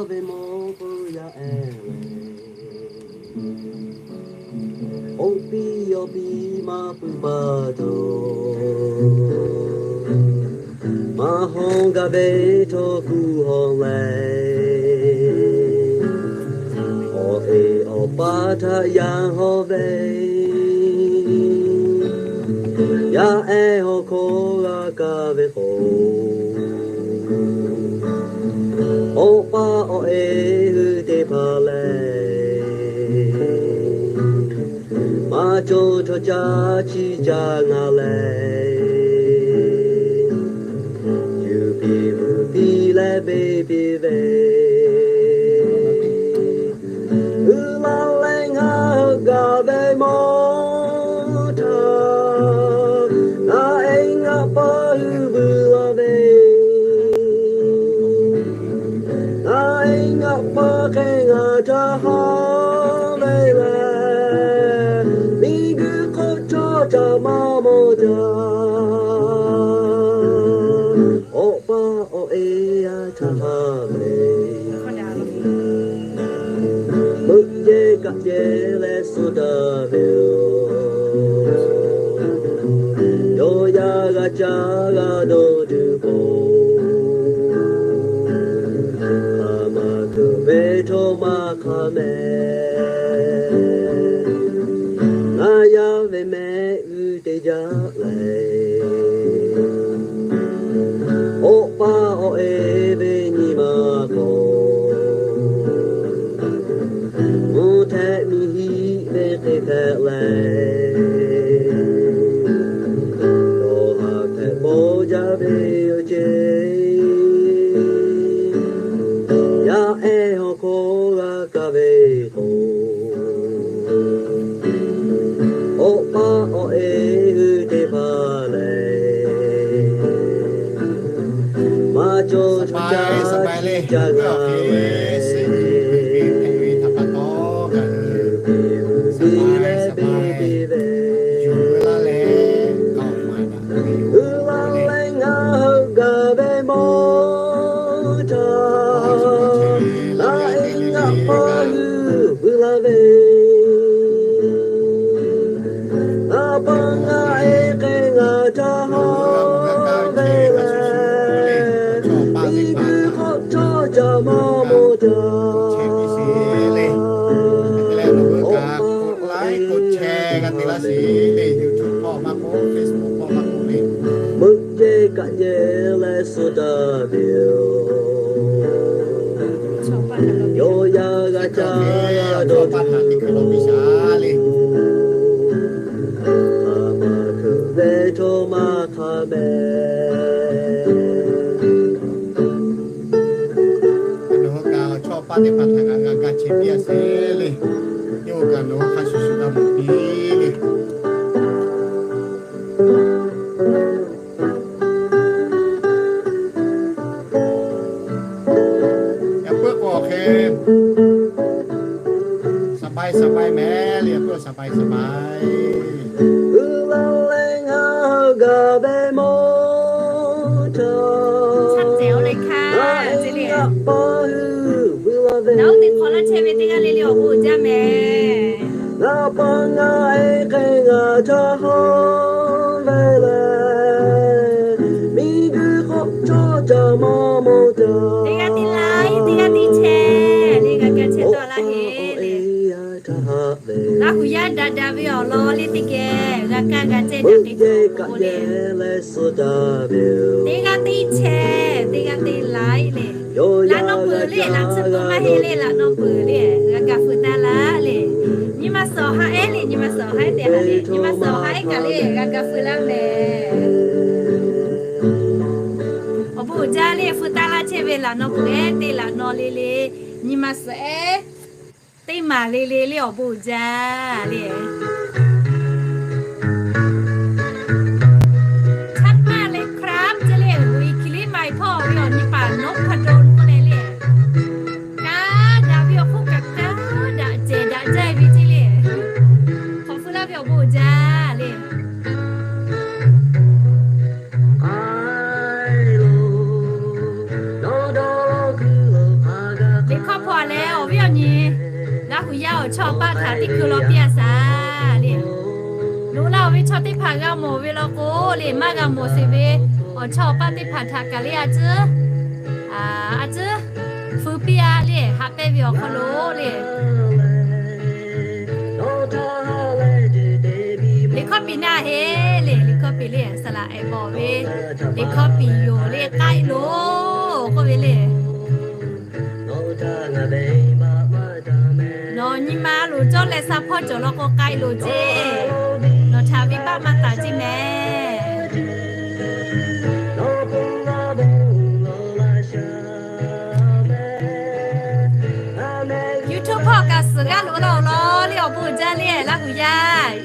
ve mawˇ k'o yaˇ ehˉ leh, k'oˆ piˇ yawˇ piˇ maˇ pui pa taw, maˇ hawˇ gaˇ ve htawˇ kuˬ hawˇ leh, awˬ e awˬ pa htaꞈ yaˇ hawˇ ve, yaˇ ehˉ hawˇ hkawˇ g'a kaˇ ve k'o, awˬ pa awˬ e hui teˇ hpaˍ lehˬ, maˇ cawˬ htawˇ caˇ chiˇ caˇ ngaˬ leh, yuˬ piˇ vuiˬ piˇ leh beˇ piˇ ve, uiˍ la leh ngaˬ hui gaˬ ve mawˇ htaˇ, ngaˬ e ngaˬ pa hui vuiˬ la ve, ngaˬ e ngaˬ pa hk'e ngaˬ htaꞈ haꞈ ve lehˬ, miˬguiˬ hk'oˆ cawˇ caꞈ maˇ mawˬ jaˇ. Awˬ pa awˬ e yaˇ htaꞈ haꞈ ve, meuꞈ jehˇ kaꞈ jehˇ leh suh taˍ ve yoˬ. Yawˇ yaˇ g'a caˇ g'a dawˬ tuˬ k'o, hk'aˬ ma kuˬ ve htawˇ maˇ hk'a mehˍ. Ngaˬ yaˇ ve mehˆ g'uˇ teˇ jaˇ leh, awˬ pa awˬ e ve nyi ma k'o, mvuhˇ htehꞈ miˬ hiˆ ve hk'e hpehꞈ leh, dawˬ haˍ hpehꞈ bawˇ jaˇ ve yoˬ ceˇ. Yaˇ ehˉ hawˇ hkawˇ g'a kaˇ ve k'o, awˬ pa awˬ e hui teˇ hpaˍ lehˬ, maˇ cawˬ htawˇ caˇ chiˇ caˇ ngaˬ leh, uiˍ la leh ngaˬ hui gaˬ ve mawˇ htaˇ, ngaˬ e ngaˬ pa hui vuiˬ la ve, ngaˬ pa ngaˬ e hk'e ngaˬ htaꞈ haꞈ ve lehˬ, miˬguiˬ hk'oˆ cawˇ caꞈ maˇ mawˬ jaˇ. Awˬ pa awˬ e g'a te laˇ sheˍ le, YouTube hpawˇ maˇ k'oˆ, Facebook hpawˇ maˇ k'oˆ le, meuꞈ jehˇ kaꞈ jehˇ leh suh taˍ ve yoˬ. Yawˇ yaˇ g'a caˇ g'a dawˬ tuˬ k'o, hk'aˬ ma kuˬ ve htawˇ maˇ hk'a mehˍ. Nawˬ hui kaꞈ chaw paˇ teˇ hpaˍ htaꞈ g'a g'a chehˇ piˇ a sheˍ le. Yawˇ hui kaꞈ nawˬ hui hk'a shuˍ shuˍ g'a mawˬ piˇ le. Yaꞈ puiˉ k'o awˬ hk'e สบาย สบาย mehˍ le, yaꞈ puiˉ สบาย สบาย. Uiˍ la leh ngaˬ hui gaˬ ve mawˇ htaˇ, ngaˬ pa hui vuiˬ la ve, teˇ hk'awꞈ laˇ chehˇ ve teˇ g'aˇ le le awˬ bon uiˍ jaˇ mehˍ. Ngaˬ pa ngaˬ e hk'e ngaˬ htaꞈ haꞈ ve lehˬ, miˬguiˬ hk'oˆ cawˇ caꞈ maˇ mawˬ jaˇ. Teˇ g'aˇ teˇ laiˉ, teˇ g'aˇ teˇ chehˇ le, g'a kaˇ chehˇ tawˆ laˇ heˆ le. Laˇ hu yaˇ daꞈ daꞈ ve awˬ lawn le teˇ geh g'a kaˇ g'a chehˇ daꞈ te kaꞈ le, teˇ g'aˇ teˇ chehˇ, teˇ g'aˇ teˇ laiˉ le. Laꞈ naw peuˬ le, laꞈ chi peuˬ maˇ heˆ le, laꞈ naw peuˬ le, g'a kaˇ feu taˇ laˇ le. Nyi ma suhˍ haꞈ ehˉ le, nyi ma suhˍ haꞈ ehˉ te haꞈ le, nyi ma suhˍ haꞈ ehˉ kaꞈ le, g'a kaˇ feu laˇ mehˍ. Awˬ bon uiˍ jaˇ le, feu taˇ laˇ chehˇ ve laꞈ naw peuˬ ehˉ te laꞈ naw le le, nyi ma suhˍ ehˉ teˇ maˬ le le le awˬ bon uiˍ jaˇ le. Chaˇ maˇ le ครับ ceˇ le, g'uiˬ kiˬ liˇ ma hpawˇ ve awˬ nyi paˍ นพดล k'oˆ leh le, kaˇ daꞈ ve awˬ hk'oˆ kaꞈ kaˇ daꞈ cehˬ daꞈ jaˇ ve ceˇ le. Hk'awꞈ feu laˇ ve awˬ bon uiˍ jaˇ le. Laˇ huˍ yaˇ awˬ chawˇ awˬ paˆ htaꞈ teˇ hkui law piˇ a shaˍ le. Loꞈ la-oˬ ve chaw teˇ hpaˍ g'a mawˬ ve law k'o le, maˇ g'a mawˬ sheˍ ve awˬ chawˇ awˬ paˆ teˇ hpaˍ htaꞈ kaꞈ le a ciˉ, a ciˉ fui piˇ a le, haꞈ pehnˇ ve awˬ hk'aw lo le. Liꞈ hkawˇ piˍ naˆ heˆ le, liꞈ hkawˇ piˍ le, saˍ laꞈ ehˍ bawˬ ve liꞈ hkawˇ piˍ yoˬ le, k'ai loˬ k'oˆ ve le. Nawˬ nyi ma loˍ cawˇ leh sa hpawˇ cawˬ law k'o k'ai loˬ ceˇ. Nawˬ htaꞈ venˇbaˆ maˇ taˍ ceˇ mehˍ. YouTube hpawˇ kaꞈ suhˍ g'aˇ loꞈ la-oˬ law le, awˬ bon uiˍ jaˇ le Laˇ huˍ yaˇ.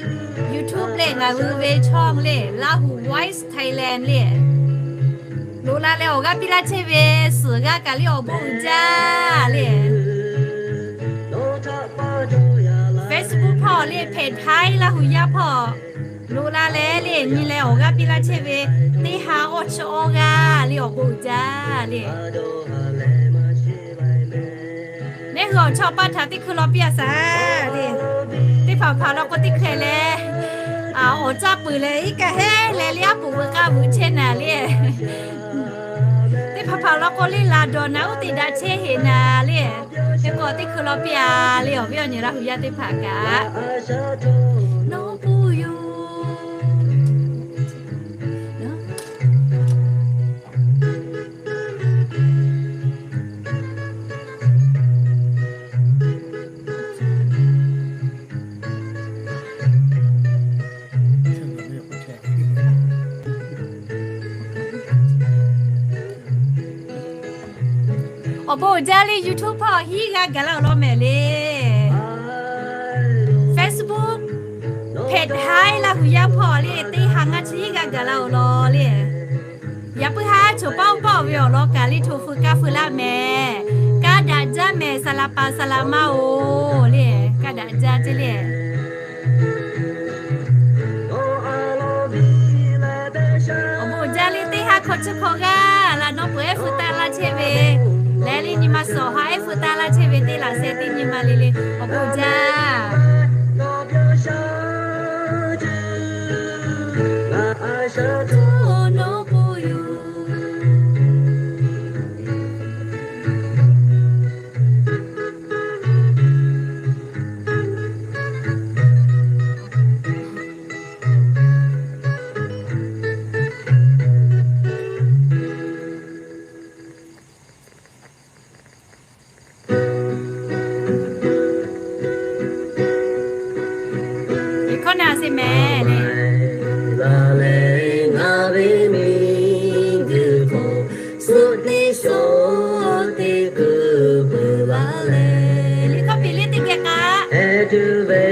YouTube lehˬ ngaˬ hui ve chawˇ le, Lahu Voice Thailand le. Loꞈ la leh awˬ g'aˇ piˇ laˇ chehˇ ve suhˍ g'aˇ kaꞈ le awˬ bon uiˍ jaˇ le. Facebook hpawˇ le, hpehꞈ htaiˉ Laˇ huˍ yaˇ hpawˇ loꞈ la leh le nyi leh awˬ g'aˇ piˇ laˇ chehˇ ve teˇ ha awˇ chi awˇ g'aˇ le awˬ bon uiˍ jaˇ le. Neˇ hui awˬ chawˇ awˬ paˆ htaꞈ teˇ hkui law piˇ a shaˍ le. Teˇ hpaˍ hpaˍ law k'o teˇ hkeh leh, awˬ caˇ peuˬ leh iˉ kaˆ heˉ leh le aˉ poꞈ veuꞈ k'aˇ veuꞈ chehˇ naˍ le. Teˇ hpaˍ hpaˍ law k'o le laˬ dawˬ naˍ uˉ te daꞈ chehˇ heꞈ naˍ le. Teˇ k'o teˇ hkui law piˇ a le, awˬ viˉ awˬ nyi Laˇ huˍ yaˇ teˇ hpaˍ kaꞈ. Nawˬ pu yoˬ. Awˬ bon uiˍ jaˇ le, YouTube hpawˇ hiˉ g'a gaˬ laˇ-oˬ law mehˍ le. Facebook hpehꞈ htaiˉ Laˇ huˍ yaˇ hpawˇ le teˇ ha ngaˇ chi hiˉ g'a gaˬ laˇ-oˬ law le. Yaꞈ puiˉ haˉ choˬ paˆ oˇ pawˆ ve awˬ lawn kaꞈ le hto feu kaˇ feu laˇ mehˍ. Kaˇ daꞈ jaˇ mehˍ, saˍ laꞈ paˍ saˍ laꞈ ma-oˬ le. Kaˇ daꞈ jaˇ ceˇ le. Awˬ bon uiˍ jaˇ le, teˇ haˉ hkawꞈ chi hkawꞈ g'aˇ laꞈ nawˉ peuˬ ehˉ feu taˆ laˇ chehˇ ve, leh le nyi ma suhˍ awˬ ha ehˉ feu taˆ laˇ chehˇ ve teˇ laꞈ sheh teˇ nyi ma le le, awˬ bon uiˍ jaˇ. Liꞈ hkawˇ naˆ se mehˍ le. Laˬ leh ngaˬ ve miˬguiˬ hk'oˆ suhˆ teˇ shawˉ teˇ keu peuˬ laˬ leh, liꞈ hkawˇ piˍ le teˇ geh k'aꞈ, heh tuˬ ve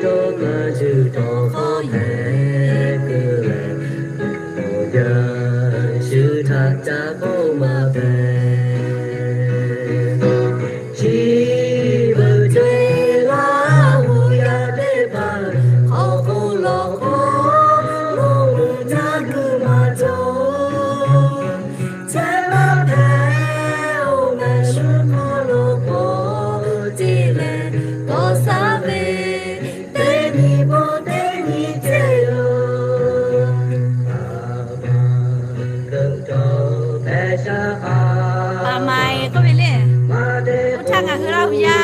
dawˇ ma tuˬ tawˇ hkawˇ yehˬ keu leh, awˬ yanˇ shu htaꞈ ca k'oˆ maˇ hpehꞈ. Chi beuꞈ ceh Laˇ huˍ yaˇ teˇ hpaˍ hk'aw hk'oˆ lawˬ hk'aw lo uiˍ jaˇ kuiˬ maˇ cawˬ. Chehˇ maˇ hpehꞈ-oˬ, ngaˬ shu hk'aw lo k'awꞈ te leh k'awꞈ shaˉ ve, teˇ nyi pawˆ teˇ nyi ceh lo ป่าไม้ k'oˆ ve le. Oˇ htaˇ ngaˬ hui Laˇ huˍ yaˇ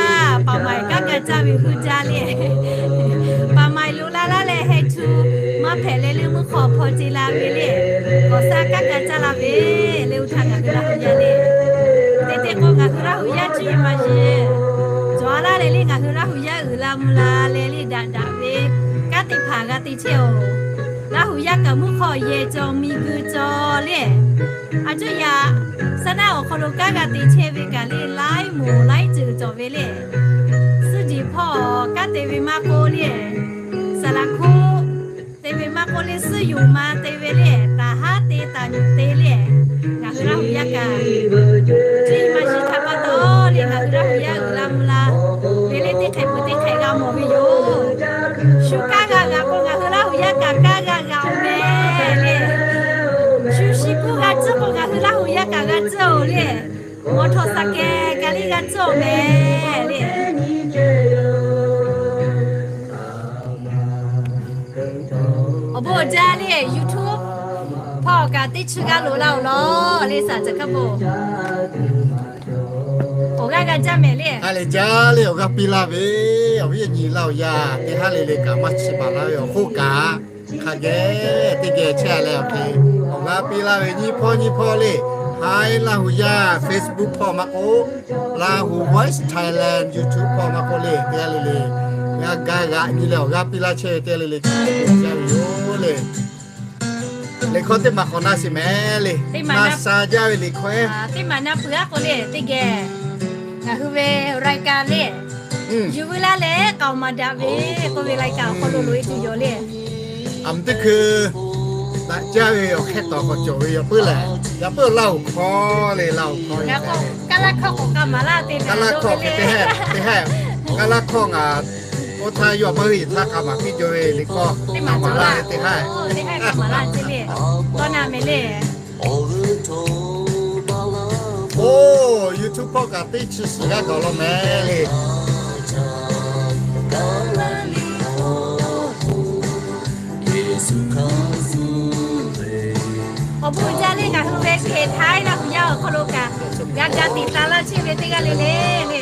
ป่าไม้ kanˉ ka caˇ ve hui jaˇ le. ป่าไม้ lo laˇ laˇ leh heh chu maˇ hpehꞈ leh le mvuhˇ hk'aw hpaw ce la ve le. K'awꞈ shaˉ kanˉ ka caˇ la ve le. Oˇ htaˇ ngaˬ hui Laˇ huˍ yaˇ le, teˇ te k'o ngaˬ hui Laˇ huˍ yaˇ cuˇ yiˍ maˍ yiˍ cawˬ a laˇ leh le, ngaˬ hui Laˇ huˍ yaˇ uiˍ la mvuh la leh le daꞈ daꞈ ve kanˉ teˇ hpaˍ g'a te chehˇ-oˬ. Laˇ huˍ yaˇ kaꞈ mvuhˇ hk'aw yehˬ cawˬ miˬguiˬ cawˬ le. A cuˇ yaꞈ, saˍ naˆ awˬ hk'aw lo kanˉ g'a te chehˇ ve kaꞈ le, laiˉ moˍ laiˉ ceuˬ cawˬ ve le. Suhˆ jeˬ hpawˇ kanˉ te ve maˇ k'oˆ le, saˍ laꞈ hkuˆ te ve maˇ k'oˆ le, suhˆ yoˍ ma te ve le, taˍ haˉ te taˍ nyi te le. Ngaˬ hui Laˇ huˍ yaˇ kaꞈ cuˇ yiˍ maˍ yiˍ htaꞈ pa taw le, ngaˬ hui Laˇ huˍ yaˇ uiˍ la mvuh la ve le, teˇ hk'ehꞈ peuˬ teˇ hk'ehꞈ g'a mawˬ ve yoˬ. Shu kaˇ g'a g'a k'o ngaˬ hui Laˇ huˍ yaˇ kaꞈ kaˇ g'a g'a-oˬ mehˍ le. Shu shiˍ kuˇ g'a tcuhˉ k'o ngaˬ hui Laˇ huˍ yaˇ kaꞈ g'a tcuhˉ-oˬ le. Mawˬ htawꞈ saˍ kehˬ kaꞈ le g'a tcuhˉ-oˬ mehˍ le. Awˬ bon jaˇ le YouTube hpawˇ kaꞈ teˇ chi g'aˇ loꞈ la-oˬ law le, saˍ caˬ hkaˇ bon. Awˬ g'aˇ g'a jaˇ mehˍ le. A lehˬ jaˇ le, awˬ g'aˇ piˇ laˇ ve, awˬ viˉ awˬ nyi laˇ-oˬ yaˇ teˇ haˉ le le kaꞈ maˇ chi baˬ laˇ ve awˬ hk'oˆ kaꞈ, hk'a geh teˇ geh chehˇ leh awˬ hk'e, awˬ g'aˇ piˇ laˇ ve nyiˇ hpawˇ nyiˇ hpawˇ le, Haiˉ Laˇ Huˍ yaˇ Facebook hpawˇ maˇ k'oˆ, Lahu Voice Thailand YouTube hpawˇ maˇ k'oˆ le, teˇ g'aˇ le le g'a ga g'aꞈ nyi leh awˬ g'aˇ piˇ laˇ chehˇ ve teˇ g'aˇ le le jaˇ ve yoˬ le. Liꞈ hkawˇ teˇ maˬ k'awꞈ na sheˍ mehˍ le. Maˇ sha jaˇ ve liꞈ hkawˇ ehˉ. Teˇ maˬ na peuˬ aˉ k'o le teˇ geh ngaˬ hui ve รายการ le, yuˬ veu laˇ leh k'aoˍ maˍ daꞈ ve k'oˆ ve รายการ awˬ hk'aw lo loꞈ-e tuˬ yoˬ le. Aˬ mvuhˇ teˇ hkui daꞈ jaˇ ve awˬ hk'ehˇ tawˍ k'awꞈ cawˬ ve yaꞈ puiˉ lehˬ, yaꞈ puiˉ Laˇ Huˍ hkawˇ le, Laˇ Huˍ hkawˇ. Kaˉ laˇ hkawˇ k'awꞈ k'a maˍ laˇ te, kaˉ laˇ hkawˇ te, kaˉ laˇ hkawˇ ngaˬ oˇ htaˇ yawˇ maˇ hui htaˇ k'a maˍ piˇ jaw ve liꞈ hkawˇ k'a maˍ laˇ ve teˇ haˉ, teˇ haˉ k'a maˍ laˇ ce le. Tawˇ na mehˍ le. Oˇ, YouTube hpawˇ kaꞈ teˇ chi suhˍ g'aˇ gaˬ law mehˍ le. Awˬ bon jaˇ le, ngaˬ hui ve เพจ Haiˉ Laˇ Huˍ yaˇ awˬ hk'aw lo kaꞈ g'a ga tiꞈ ta laˇ chehˇ ve teˇ g'aˇ le le le.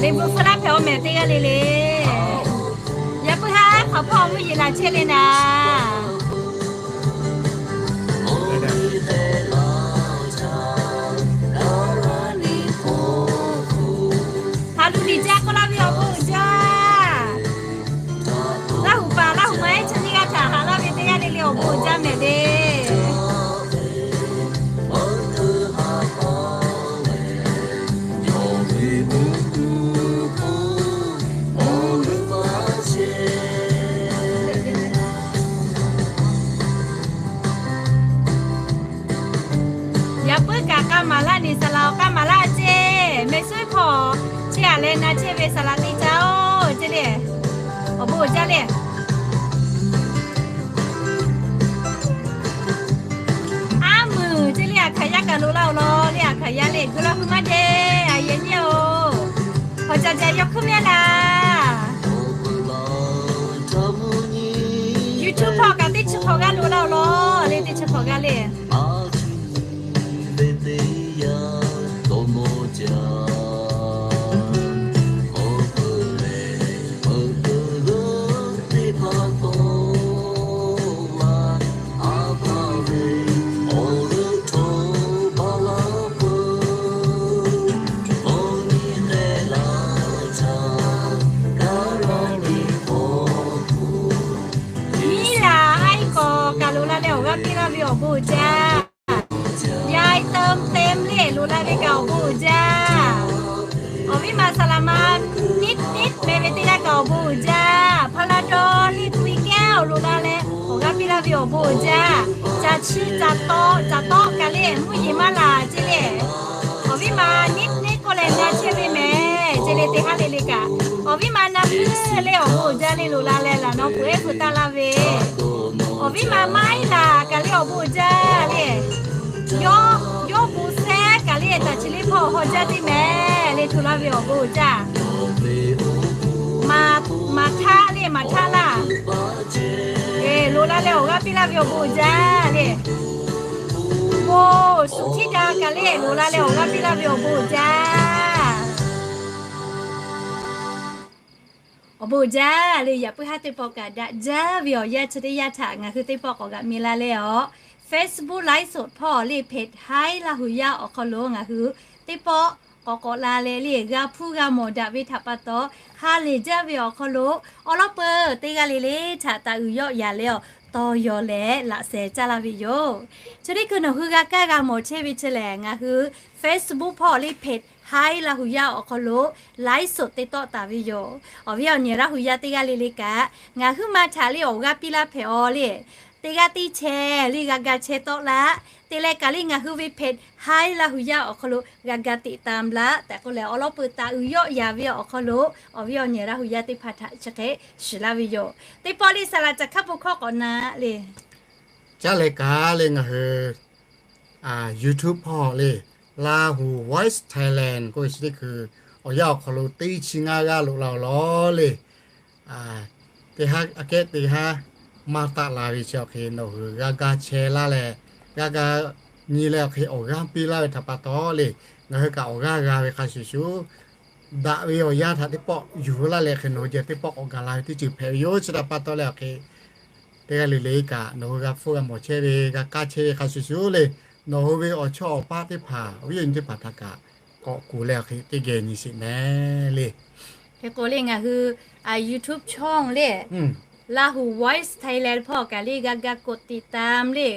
Liꞈ bvuhꞈ hpfuh laˇ hpehꞈ-oˬ mehˍ teˇ g'aˇ le le. Yaꞈ puiˉ haˉ hk'awꞈ hpawˇ mvuhˇ yeˬ laˬ chehˇ le naˍ. Haꞈ luˬ liꞈ jaˇ k'oˆ laˇ ve awˬ bon uiˍ jaˇ. Laˇ huˍ paˍ Laˇ huˍ ma ehˉ chi nyiˇ g'aˇ htaꞈ haꞈ laˇ ve teˇ g'aˇ le le awˬ bon uiˍ jaˇ mehˍ le. Yaꞈ puiˉ kaꞈ k'a maˍ laˇ neˬ saˍ laˍ awˬ k'a maˍ laˇ ce. Mehˍ suhˉ hkawˇ chi aꞈ leh na chehˇ ve saˍ laˍ teˇ caˇ-oˬ ce le. Awˬ bon uiˍ jaˇ le. Aˉ muiˬ ce le, aˬ hkaˍ yaˇ kaꞈ loꞈ laˇ-oˬ law le, aˬ hkaˍ yaˇ le, gu laˇ hui maˇ de, aˬ yehˬ nyiˇ-oˬ. Hawˬ caˬ caˬ yaw hkuiˉ mehˍ laˇ. YouTube hpawˇ kaꞈ teˇ chi hk'awꞈ g'aˇ loꞈ laˇ-oˬ law le, teˇ chi hk'awꞈ g'aˇ le. Miˉ laˬ a iˉ k'awꞈ kaꞈ loꞈ la leh awˬ g'aˇ piˇ laˇ ve awˬ bon uiˍ jaˇ. Yaˇ iˉ teuˆ teˇ mvuhˇ le loꞈ la ve kaꞈ awˬ bon uiˍ jaˇ. Awˬ viˉ ma saˍ laˍ ma niˉ niˉ meh ve teˇ g'aˇ kaꞈ awˬ bon uiˍ jaˇ. Hpaˇ laˇ dawˇ liˇ tu iˉ kehˉ awˬ loꞈ la leh awˬ g'aˇ piˇ laˇ ve awˬ bon uiˍ jaˇ. Caˬ chi caˬ tawˆ caˬ tawˆ kaꞈ le mvuhˇ yeˬ maˇ laˬ ce le. Awˬ viˉ ma niˉ neˉ k'oˆ leh na chehˇ ve mehˍ ce le teˇ haˉ le le kaꞈ. Awˬ viˉ ma na puiˉ le awˬ bon uiˍ jaˇ le loꞈ la leh laˬ nawˉ peuˬ ehˉ peuˬ taˇ laˇ ve. Awˬ viˉ ma maˇ iˉ laˬ kaꞈ le awˬ bon uiˍ jaˇ le. Yawˇ, yawˇ bon sehˉ kaꞈ le taˍ chi le hpawˇ haw jaˇ teˇ mehˍ le tuˬ laˇ ve awˬ bon uiˍ jaˇ. Maˍ, maˍ htaˆ le maˍ htaˆ laˇ. Eˬ, loꞈ la leh awˬ g'aˇ piˇ laˇ ve awˬ bon uiˍ jaˇ le. Bon suhˍ htiˇ daꞈ kaꞈ le loꞈ la leh awˬ g'aˇ piˇ laˇ ve awˬ bon uiˍ jaˇ. Awˬ bon uiˍ jaˇ le. Yaꞈ puiˉ haˉ teˇ pawˆ kaꞈ daꞈ jaˇ ve awˬ yanˇ chi teˇ yanˇ htaꞈ ngaˬ hui teˇ pawˆ k'awꞈ g'aꞈ mi la leh awˬ Facebook ไลฟ์สด hpawˇ le เพจ Haiˉ Laˇ Huˍ yaˇ awˬ hk'aw lo ngaˬ hui teˇ pawˆ k'awꞈ k'awꞈ la leh le g'a hpuˇ g'a mawˬ daꞈ ve htaꞈ pa taw, ha lehˬ jaˇ ve awˬ hk'aw lo awˬ lawn peuˬ teˇ g'aˇ le le htaꞈ taˍ uiˍ yawˆ yaˍ leh awˬ taw yaw leh laꞈ sheh caˇ laˇ ve yoˬ. Chi teˇ hkui nawˬ hui g'a kaˇ g'a mawˬ chehˇ ve chi lehˬ, ngaˬ hui Facebook hpawˇ le เพจ Haiˉ Laˇ Huˍ yaˇ awˬ hk'aw lo ไลฟ์สด te tawˆ taˍ ve yoˬ. Awˬ viˉ awˬ nyi Laˇ Huˍ yaˇ teˇ g'aˇ le le kaꞈ ngaˬ hui ma htaꞈ le awˬ g'aˇ piˇ laˇ hpehꞈ-aw le. teˇ g'aˇ teˇ chehˇ le g'a ga chehˇ tawˆ laˇ. Te leh kaꞈ le ngaˬ hui ve เพจ Hi Laˇ hu yaˇ awˬ hk'aw lo g'a ga ติดตาม laˇ tehꞈ k'oˆ leh, awˬ lawn peuˬ taˍ uiˍ yawˆ yaˍ ve awˬ hk'aw lo awˬ viˉ awˬ nyi Laˇ hu yaˇ teˇ hpaˍ htaꞈ chi hk'e shiˍ laˇ ve yoˬ. Teˇ pawˆ le saˍ laꞈ caˬ hkaˉ bon hkawˇ k'awꞈ na le. Caˇ leh kaꞈ le ngaˬ hui YouTube hpawˇ le, Lahu Voice Thailand k'oˆ ve chi teˇ hkui awˬ yanˇ awˬ hk'aw lo teˇ chi ngaˇ g'aˇ loꞈ la awˬ lawn le. Teˇ haˉ aꞈ kehˉ teˇ haˉ maˇ taˆ la ve chi awˬ hk'e nawˬ hui g'a ga chehˇ laˇ leh, g'a ga nyi leh awˬ hk'e awˬ g'aˇ piˇ laˇ ve htaꞈ pa taw le, ngaˬ hui kaꞈ awˬ g'aˇ g'a ve hk'a shuˍ shuˍ, daꞈ ve awˬ yanˇ htaꞈ teˇ pawˆ yuˬ laˇ leh hk'e nawˬ hui geh teˇ pawˆ k'awꞈ gaˬ la ve teˇ ceuˬ hpehꞈ ve yoˬ. Chi htaꞈ pa taw leh awˬ hk'e teˇ g'aˇ le le kaꞈ nawˬ hui g'a hpfuhˇ g'a mawˬ chehˇ ve, g'a kaˇ chehˇ ve hk'a shuˍ shuˍ le, nawˬ hui ve awˬ chawˇ awˬ paˇ teˇ hpaˍ, awˬ viˉ awˬ nyi teˇ hpaˍ htaꞈ kaꞈ k'awꞈ kuˬ leh awˬ hk'e teˇ geh nyi sheˍ mehˍ le. Hk'e k'o le ngaˬ hui YouTube ช่อง le, Lahu Voice Thailand hpawˇ kaꞈ le g'a ga กดติดตาม le,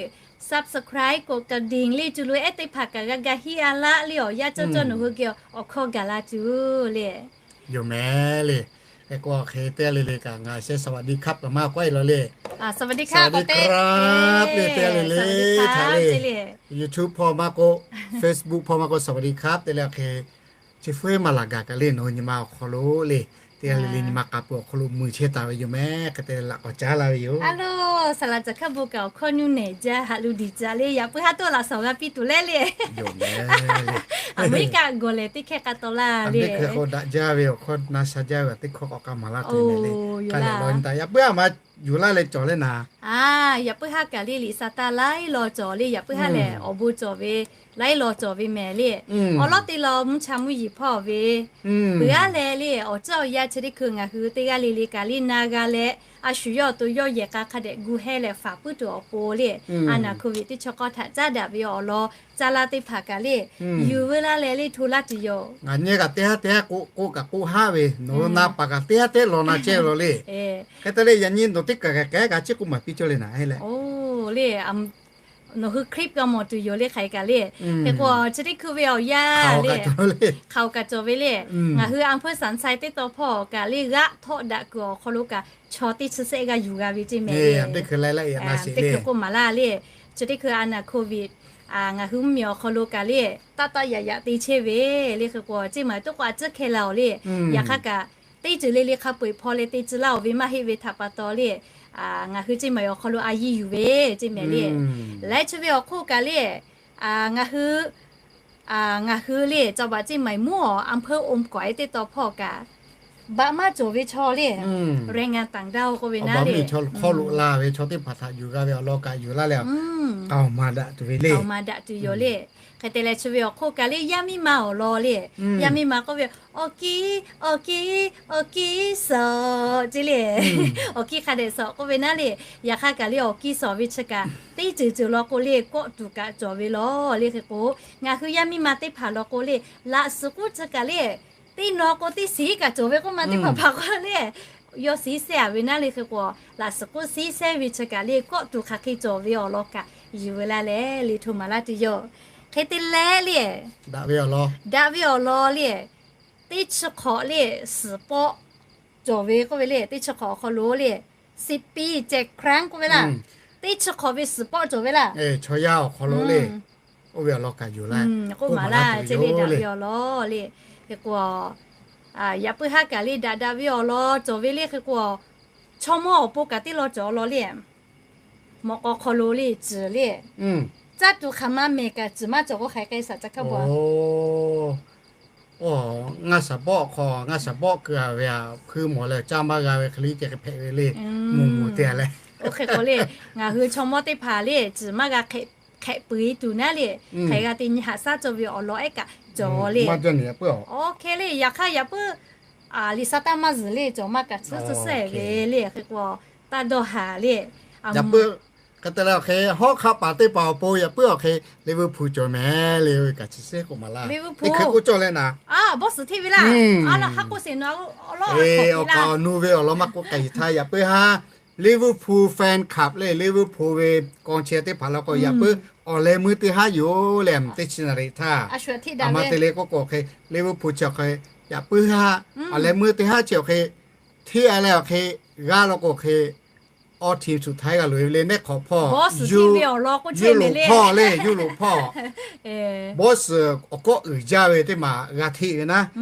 subscribe กดกระดิ่ง le, cuˬ lo ehˉ teˇ hpaˍ kaꞈ g'a ga hiˆ a laˆ le, awˬ yanˇ cawˇ cawˇ nawˬ hui geh awˬ hkawˇ gaˬ la tuˬ le. Yoˬ mehˍ le. Hk'e k'o hk'e teˇ g'aˇ le le kaꞈ ngaˬ sheh สวัสดีครับ kaꞈ maˇ k'awehˇ law le. สวัสดีครับ le teˇ g'aˇ le le htaꞈ le, YouTube hpawˇ maˇ k'oˆ, Facebook hpawˇ maˇ k'oˆ, สวัสดีครับ te leh hk'e chi hpfuhˇ maˍ laˬ gaˬ kaꞈ le nawˬ hui nyi ma awˬ hk'aw lo le, teˇ g'aˇ le le nyi ma k'a peuˬ awˬ hk'aw lo mui chehˇ taˍ ve yoˬ mehˍ. Hk'e te laꞈ k'awꞈ caˉ laˇ ve yoˬ. Alo, saˍ laꞈ caˬ hkaˉ bon kaꞈ awˬ hkawˇ nuˇ nehˬ jaˇ haꞈ lu diˬ caꞈ le, yaꞈ puiˉ haˉ toˆ laꞈ shawnˍ g'a piˇ tuˬ leh le. Aˍmeˍriˆkaˆ gawˬ lehˬ teˇ hkehˇ k'a taw laˇ le. Hk'e k'o daꞈ jaˇ ve awˬ hkawˇ na sha jaˇ ve teˇ hkawˇ k'awꞈ k'aˇ maˍ laˇ tuˬ mehˍ le. K'ai leh law nyi taˍ, yaꞈ puiˉ haˉ maˇ yuˬ laˇ leh cawˬ leh naˍ. Yaꞈ puiˉ haˉ kaꞈ le liꞈ sa taˇ laiˉ law cawˬ le, yaꞈ puiˉ haˉ lehˬ awˬ bon cawˬ ve, laiˉ law cawˬ ve mehˍ le. Awˬ lawˉ te law mvuhˇ cha mvuhˇ yeˬ hpawˇ ve, peuˬ aˉ leh le awˬ ceuˬ awˬ yanˇ chi teˇ hkui ngaˬ hui teˇ g'aˇ le le kaꞈ le na g'a leh, a shu yawˇ awˬ to yawˇ yehˬ k'a hk'a dehꞈ gu heh leh faˍ puiˉ tuˬ awˬ pon le, a naˍ โควิด teˇ chaw k'awˇ htaꞈ caˉ daꞈ ve awˬ lawn caˇ laˇ teˇ hpaˍ kaꞈ le, yuˬ veu laˇ leh le hto laˇ tuˬ yoˬ. Ngaˬ nyi kaꞈ teˇ haˉ teˇ haˉ k'oˆ k'oˆ kaꞈ k'oˆ haˉ ve, nawˬ hui na paˍ kaꞈ teˇ haˉ teˇ haˉ law na chehˇ ve law le. Hk'e te leh yaꞈ nyi nawˬ teˇ kaˬ kaꞈ k'ehˉ kaꞈ chiˇ k'oˆ maˍ piˇ cawˇ le naˍ le. Nawˬ hui คลิป g'a mawˬ tuˬ yoˬ le hk'aˬ hk'e kaꞈ le. Hk'e k'o chi teˇ hkui ve awˬ yanˇ le, hk'aˬ oˍ kaꞈ cawˬ ve le. Ngaˬ hui อำเภอสันทราย teˇ taw hpawˇ kaꞈ le g'aˆ htawˆ daꞈ kuiˬ awˬ hk'aw lo kaꞈ chaw teˇ chi sehˆ g'a yuˬ g'a ve ceˇ mehˍ le. Teˇ hkui k'oˆ maˍ laˇ le. Chi teˇ hkui a naˍ โควิด ngaˬ hui mvuhˇ miˬ awˬ hk'aw lo kaꞈ le taˆ taˆ yaꞈ yaꞈ te chehˇ ve le. Hk'e k'o ceˇ maˬ toˆ k'o a ciˉ hkeh la awˬ le. Yaꞈ hk'aˇ kaꞈ teˇ ceuˬ le le hk'a peu-eˬ hpaw leh te tcuh laˇ awˬ ve maˇ heˆ ve htaꞈ pa taw le, ngaˬ hui ceˇ maˬ awˬ hk'aw lo a yiˇ yuˬ ve ceˇ mehˍ le. Laiˉ chi ve awˬ hk'oˆ kaꞈ le, ngaˬ hui ngaˬ hui le จังหวัดเชียงใหม่ mvuhˇ awˬ อำเภอ อมก๋อย teˇ taw hpawˇ kaꞈ baꞈ maˇ cawˬ ve chaw le, แรงงานต่างด้าว k'oˆ ve naˉ le, hk'aw loꞈ la ve chaw teˇ hpaˍ htaꞈ yuˬ g'a ve awˬ lawn kaꞈ yuˬ laˇ leh, k'aoˍ maˍ daꞈ tuˬ ve le. K'aoˍ maˍ daꞈ tuˬ yoˬ le. Hk'e te leh chi ve awˬ hk'oˆ kaꞈ le yaˇ miˇ ma awˬ lawn le, yaˇ miˇ ma k'oˆ ve, Awˬ kiˇ, awˬ kiˇ, awˬ kiˇ suhˍ ceˇ le. Awˬ kiˇ hk'a dehꞈ suhˍ k'oˆ ve naˉ le. Yaꞈ hk'aˇ kaꞈ le awˬ kiˇ suhˍ ve chi kaꞈ teˇ ceuˬ ceuˬ law k'o le kawˆ tuˬ kaꞈ cawˬ ve law le. Hk'e k'o ngaˬ hui yaˇ miˇ ma teˇ hpaˍ law k'o le, laꞈ suhˍ k'oˆ chi kaꞈ le teˇ naw k'o teˇ shiˍ kaꞈ cawˬ ve k'oˆ ma teˇ hpaˍ hpaˍ k'o le, yawˇ shiˍ sehˉ a ve naˉ le. Hk'e k'o laꞈ suhˍ k'oˆ shiˍ sehˉ ve chi kaꞈ le kawˆ tuˬ hk'aˬ hk'e cawˬ ve awˬ lawn kaꞈ yuˬ ve laˇ leh le hto maˍ laˇ tuˬ yoˬ. Hk'e te leh le, daꞈ ve awˬ lawn le, teˇ chi hk'awꞈ le suhˍ pawˆ cawˬ ve k'oˆ ve le. Teˇ chi hk'awꞈ awˬ hk'aw lo le, สิบปี เจ็ดครั้ง k'oˆ ve laˇ. Teˇ chi hk'awꞈ ve suhˍ pawˆ cawˬ ve laˇ. Chaw yaˇ awˬ hk'aw lo le, oˇ ve awˬ lawn kaꞈ yuˬ laˇ, k'oˆ maˍ laˇ ceˇ le. Daꞈ ve awˬ lawn le. Hk'e k'o yaꞈ puiˉ haˉ kaꞈ le daꞈ daꞈ ve awˬ lawn cawˬ ve le. Hk'e k'o chaw mawˇ awˬ pon kaꞈ teˇ lawn cawˬ awˬ lawn le. Mawꞈ k'aw hk'aw lo le ciˬ le, caˇ tuˬ hk'aˬ ma mehˍ kaꞈ ciˬ maˇ cawˬ k'o hk'aˬ hk'e shaˍ ca hkaˉ bon a. Ngaˇ shaˍ bawˆ hk'aw ngaˇ shaˍ bawˆ keu a ve a hpuiˇ mawˬ leh caˇ maˇ g'a ve hk'e le ceh hk'e hpehꞈ ve le. Moˬ moˬ te a leh, oˇ hk'e k'o le, ngaˬ hui chaw mawˇ teˇ hpaˍ le ciˬ maˇ g'a hk'ehꞈ hpeuꞈ e tuˬ naˉ le, hk'aˬ hk'e g'a te nyi haꞈ shaˉ cawˬ ve awˬ lawn ehˉ kaꞈ cawˬ le. Oˇ hk'e le yaꞈ hk'aˇ yaꞈ puiˉ liꞈ sa taˇ maˇ zuhˬ le cawˬ maˇ kaꞈ tsuhˇ tsuhˇ sehˍ ve le. Hk'e k'o taˇ dawˇ haˍ le. Hk'e te leh awˬ hk'e hawˉ hk'aˆ paˍ teˇ hpaˍ awˬ pon yaꞈ puiˉ awˬ hk'e Liverpool cawˬ mehˍ le. Kaꞈ chi sehˉ k'oˆ maˍ laˇ. Liverpool k'oˆ cawˇ leh naˍ, bawˇ suhˍ hteˇ ve laˇ. Aˉ, hk'aˆ k'oˆ sheˍ nawˬ, awˬ kaˍ awˬ nu ve awˬ lawn maˇ k'oˆ k'ai htaˇ yaꞈ puiˉ haˉ Liverpool fan club le, Liverpool ve กองเชียร์ teˇ hpaˍ law k'o yaꞈ puiˉ awˬ leh meuˇ teˇ haˉ yoˬ le. Teˇ chi naˍ riˍ htaˇ a ma te le k'oˆ k'o hk'e Liverpool chi awˬ hk'e yaꞈ puiˉ haˉ awˬ leh meuˇ teˇ haˉ chi awˬ hk'e hteˇ a leh awˬ hk'e g'a law k'o hk'e Awˇ hti suhˍ htaiˉ g'a loꞈ e ve le, neˆ hk'awꞈ hpawˇ, yuˇ loꞈ hpawˇ le, yuˇ loꞈ hpawˇ, bawˇ suhˍ awˬ kawˆ uiˍ jaˇ ve teˇ maˬ g'a hteˆ ve naˉ.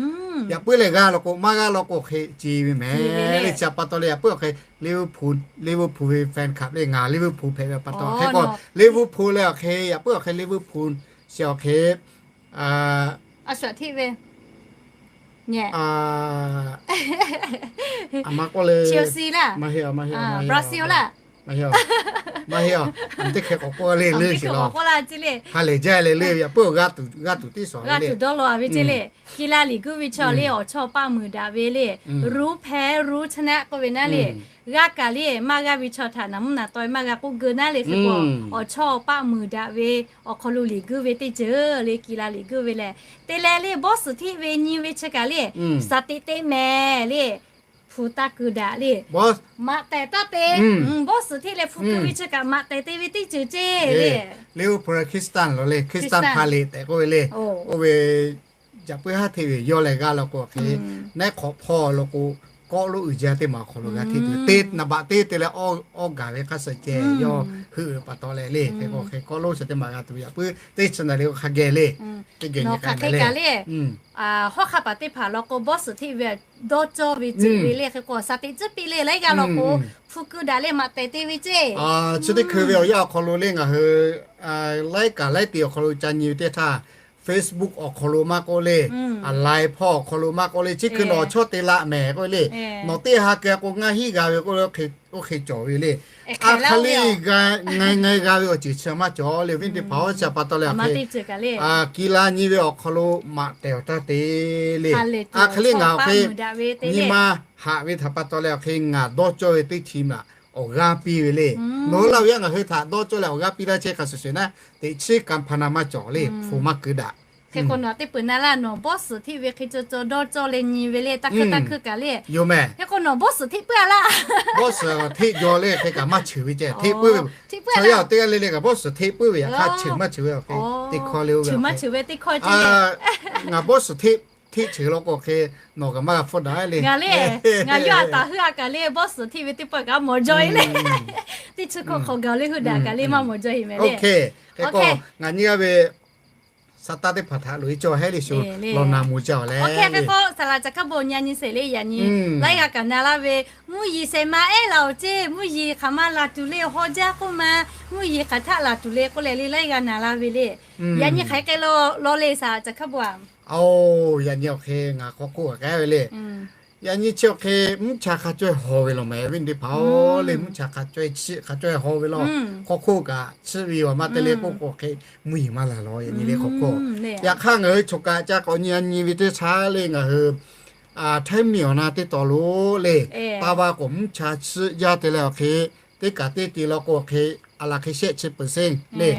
Yaꞈ puiˉ lehˬ g'a law k'o, maˇ g'a law k'o hk'e ce ve mehˍ le. Chi pa taw leh yaꞈ puiˉ awˬ hk'e Liverpool, Liverpool ve fan club le, ngaˬ Liverpool hpehꞈ ve pa taw hk'e k'o, Liverpool leh awˬ hk'e yaꞈ puiˉ awˬ hk'e Liverpool chi awˬ hk'e a shuˍ hteˆ ve, a ma k'oˆ le, Chelsea laˇ, maˇ heˆ, maˇ heˆ, Brazil laˇ, maˇ heˆ, maˇ heˆ, teˇ hkeh k'awꞈ k'oˆ le le sheˍ law. Ha lehˬ jaˇ le le, yaꞈ puiˉ g'a tuˬ teˇ shawˍ g'a tuˬ dawˇ law ve ceˇ le. Ki la liꞈ guˇ ve chaw le, awˬ chawˇ paˆ muiˬ daꞈ ve le. Ruˉ hpehˇ ruˉ chaw naˆ k'oˆ ve naˉ le. G'a kaꞈ le, maˇ g'a ve chaw htaꞈ naˍ mvuhˇ naˍ tawˆ e maˇ g'a k'oˆ geu naˉ le. Hk'e k'o, awˬ chawˇ paˆ muiˬ daꞈ ve awˬ hk'aw lo liꞈ guˇ ve teˇ ceuˬ le, ki la liꞈ guˇ ve lehˬ, te leh le bawˇ suhˍ hteˆ ve nyi ve chi kaꞈ le, shaˍ teꞈ teˇ mehˍ le, hpu taˇ keu daꞈ le, maꞈ tehˬ taˇ te. Bawˇ suhˍ hteˆ leh hpu keu ve chi kaꞈ maꞈ tehˬ te ve teˇ ceuˬ ceˇ le. Liverpool Christian law le, Christian hpa le tehꞈ k'oˆ ve le. Oˇ ve yaꞈ puiˉ haˉ hteˆ ve yawˇ leh g'a law k'o awˬ hk'e, neˆ hk'awꞈ hpawˇ law k'o, kawˆ lonˉ uiˍ jaˇ teˇ maˬ awˬ hk'aw lo g'a hteˆ tuˬ, te naˍ baꞈ teˇ te leh awˇ gaˬ ve hk'a suh ceh yawˇ heuˆ ve pa taw leh le. Hk'e k'o hk'e kawˆ lonˉ chi teˇ maˬ g'a tuˬ yaꞈ puiˉ teˇ chi naˍ le k'o hk'a geh le. Teˇ geh nyi k'ai le. Hawˉ hk'aˇ paˍ teˇ hpaˍ law k'o, bawˇ suhˍ hteˆ ve dawˇ cawˇ ve ceˇ ve le. Hk'e k'o shaˍ teꞈ tcuhˉ piˇ le, laiˉ g'aˇ law k'o, hpu keu daꞈ leh maꞈ tehˬ te ve ceˇ. Chi teˇ hkui ve awˬ yanˇ awˬ hk'aw lo le ngaˬ hui laiˉ kaꞈ laiˉ te awˬ hk'aw lo ca nyi ve teˇ htaˇ, Facebook awˬ hk'aw lo maˇ k'oˆ le, a live hpawˇ awˬ hk'aw lo maˇ k'oˆ le, chi hkui nawˬ chawˇ te laˆ mehˍ k'oˆ ve le. Nawˬ teˇ ha keu k'o ngaˇ hinˉ g'a ve k'oˆ le, oˇ hk'e cawˬ ve le. A hk'aˇ le, ngaˬ ngaˬ g'a ve awˬ ceuˬ chi maˇ cawˬ le. Venˇ teˇ hpaˍ-oˬ, chi pa taw leh awˬ hk'e ki la nyi ve awˬ hk'aw lo maꞈ tehˬ awˬ taˇ te le. A hk'aˇ le ngaˬ awˬ hk'e nyi ma haꞈ ve htaꞈ pa taw leh awˬ hk'e ngaˬ dawˇ cawˇ ve teˇ chi maˬ awˬ g'aˇ piˇ ve le. Nawˬ hui laˇ ve yaˇ ngaˬ hui htaꞈ dawˇ cawˇ leh awˬ g'aˇ piˇ laˇ chehˇ hk'a shuˍ shuˍ naˉ, teꞈ chiˉ kanˇ hpaˇ na maˇ cawˬ le, hpu maˇ keu daꞈ. Hk'e k'o nawˬ teˇ peuˬ na laˇ, nawˬ bawˇ suhˍ hteˆ ve hk'e caw caw dawˇ cawˇ leh nyi ve le, taˇ hkui taˇ hkui kaꞈ le. Yoˬ mehˍ. Hk'e k'o nawˬ bawˇ suhˍ hteˆ puiˉ a laˇ. Bawˇ suhˍ hteˆ jaw le, hk'e kaꞈ maˇ cheuˬ ve ceh. Hteˆ puiˉ ve, chaw yaˇ teˇ g'aˇ le le kaꞈ bawˇ suhˍ hteˆ puiˉ ve, yaꞈ hk'aˇ cheuˬ maˇ cheuˬ ve awˬ hk'e teˇ hkawˇ le. Oˇ ve maˇ cheuˬ ve teˇ hkawˇ ce. Ngaˬ bawˇ suhˍ hteˆ, hteˆ cheuˬ law k'o hk'e nawˬ kaꞈ maˇ g'a hpfuhˇ daꞈ le. Ngaˬ le, ngaˬ yawˇ a taˍ hui a kaꞈ le bawˇ suhˍ hteˆ ve teˇ pawˆ kaꞈ mawˬ jaw e le. Teˇ chi hkawˇ hk'awꞈ gaˬ le hui daꞈ kaꞈ le maˇ mawˬ jaw e mehˍ le. Hk'e k'o ngaˬ nyi g'a ve sa taˇ teˇ hpaˍ htaꞈ loꞈ e cawˇ hehˉ le sho, law na mvuh jaˇ awˬ le. Hk'e k'o saˍ laꞈ caˬ hkaˉ bon nyi a nyi sheˍ le, yaꞈ nyi laiˉ g'a kaꞈ na laˇ ve, mvuhˇ yeˬ shehˍ ma ehˉ la awˬ ceˇ, mvuhˇ yeˬ hk'aˬ ma laˬ tuˬ le, haw jaˇ k'oˆ ma, mvuhˇ yeˬ hk'aˬ htaˆ laˬ tuˬ le k'oˆ leh le laiˉ g'a na laˇ ve le. Yaꞈ nyi hk'aˬ hk'e k'ai law le saˍ laꞈ caˬ hkaˉ bon a. Oˬ, yaꞈ nyi awˬ hk'e ngaˬ hk'aw hk'oˆ kaꞈ k'ai ve le. Yaꞈ nyi chi awˬ hk'e mvuhˇ cha hk'a caweh haw ve law mehˍ, venˇ teˇ hpaˍ-oˬ le, mvuhˇ cha hk'a caweh chiˆ hk'a caweh haw ve law. Hk'aw hk'oˆ kaꞈ chiˆ ve awˬ ma te le k'oˆ k'o hk'e mvuhˇ yeˬ maˇ la law, yaꞈ nyi le hk'aw hk'oˆ. Yaꞈ hk'aˇ ngaˬ hui choˬ kaꞈ ca k'awꞈ nyi a nyi ve teˇ chaˇ le ngaˬ hui Htaiˇ miˬ awˬ na teˇ taw lo le, taˇ va k'awꞈ mvuhˇ cha chiˆ jaˇ te leh awˬ hk'e, teˇ kaꞈ teˇ te law k'o awˬ hk'e, a laˬ hk'e shehˆ chi peuˬ seˉ le,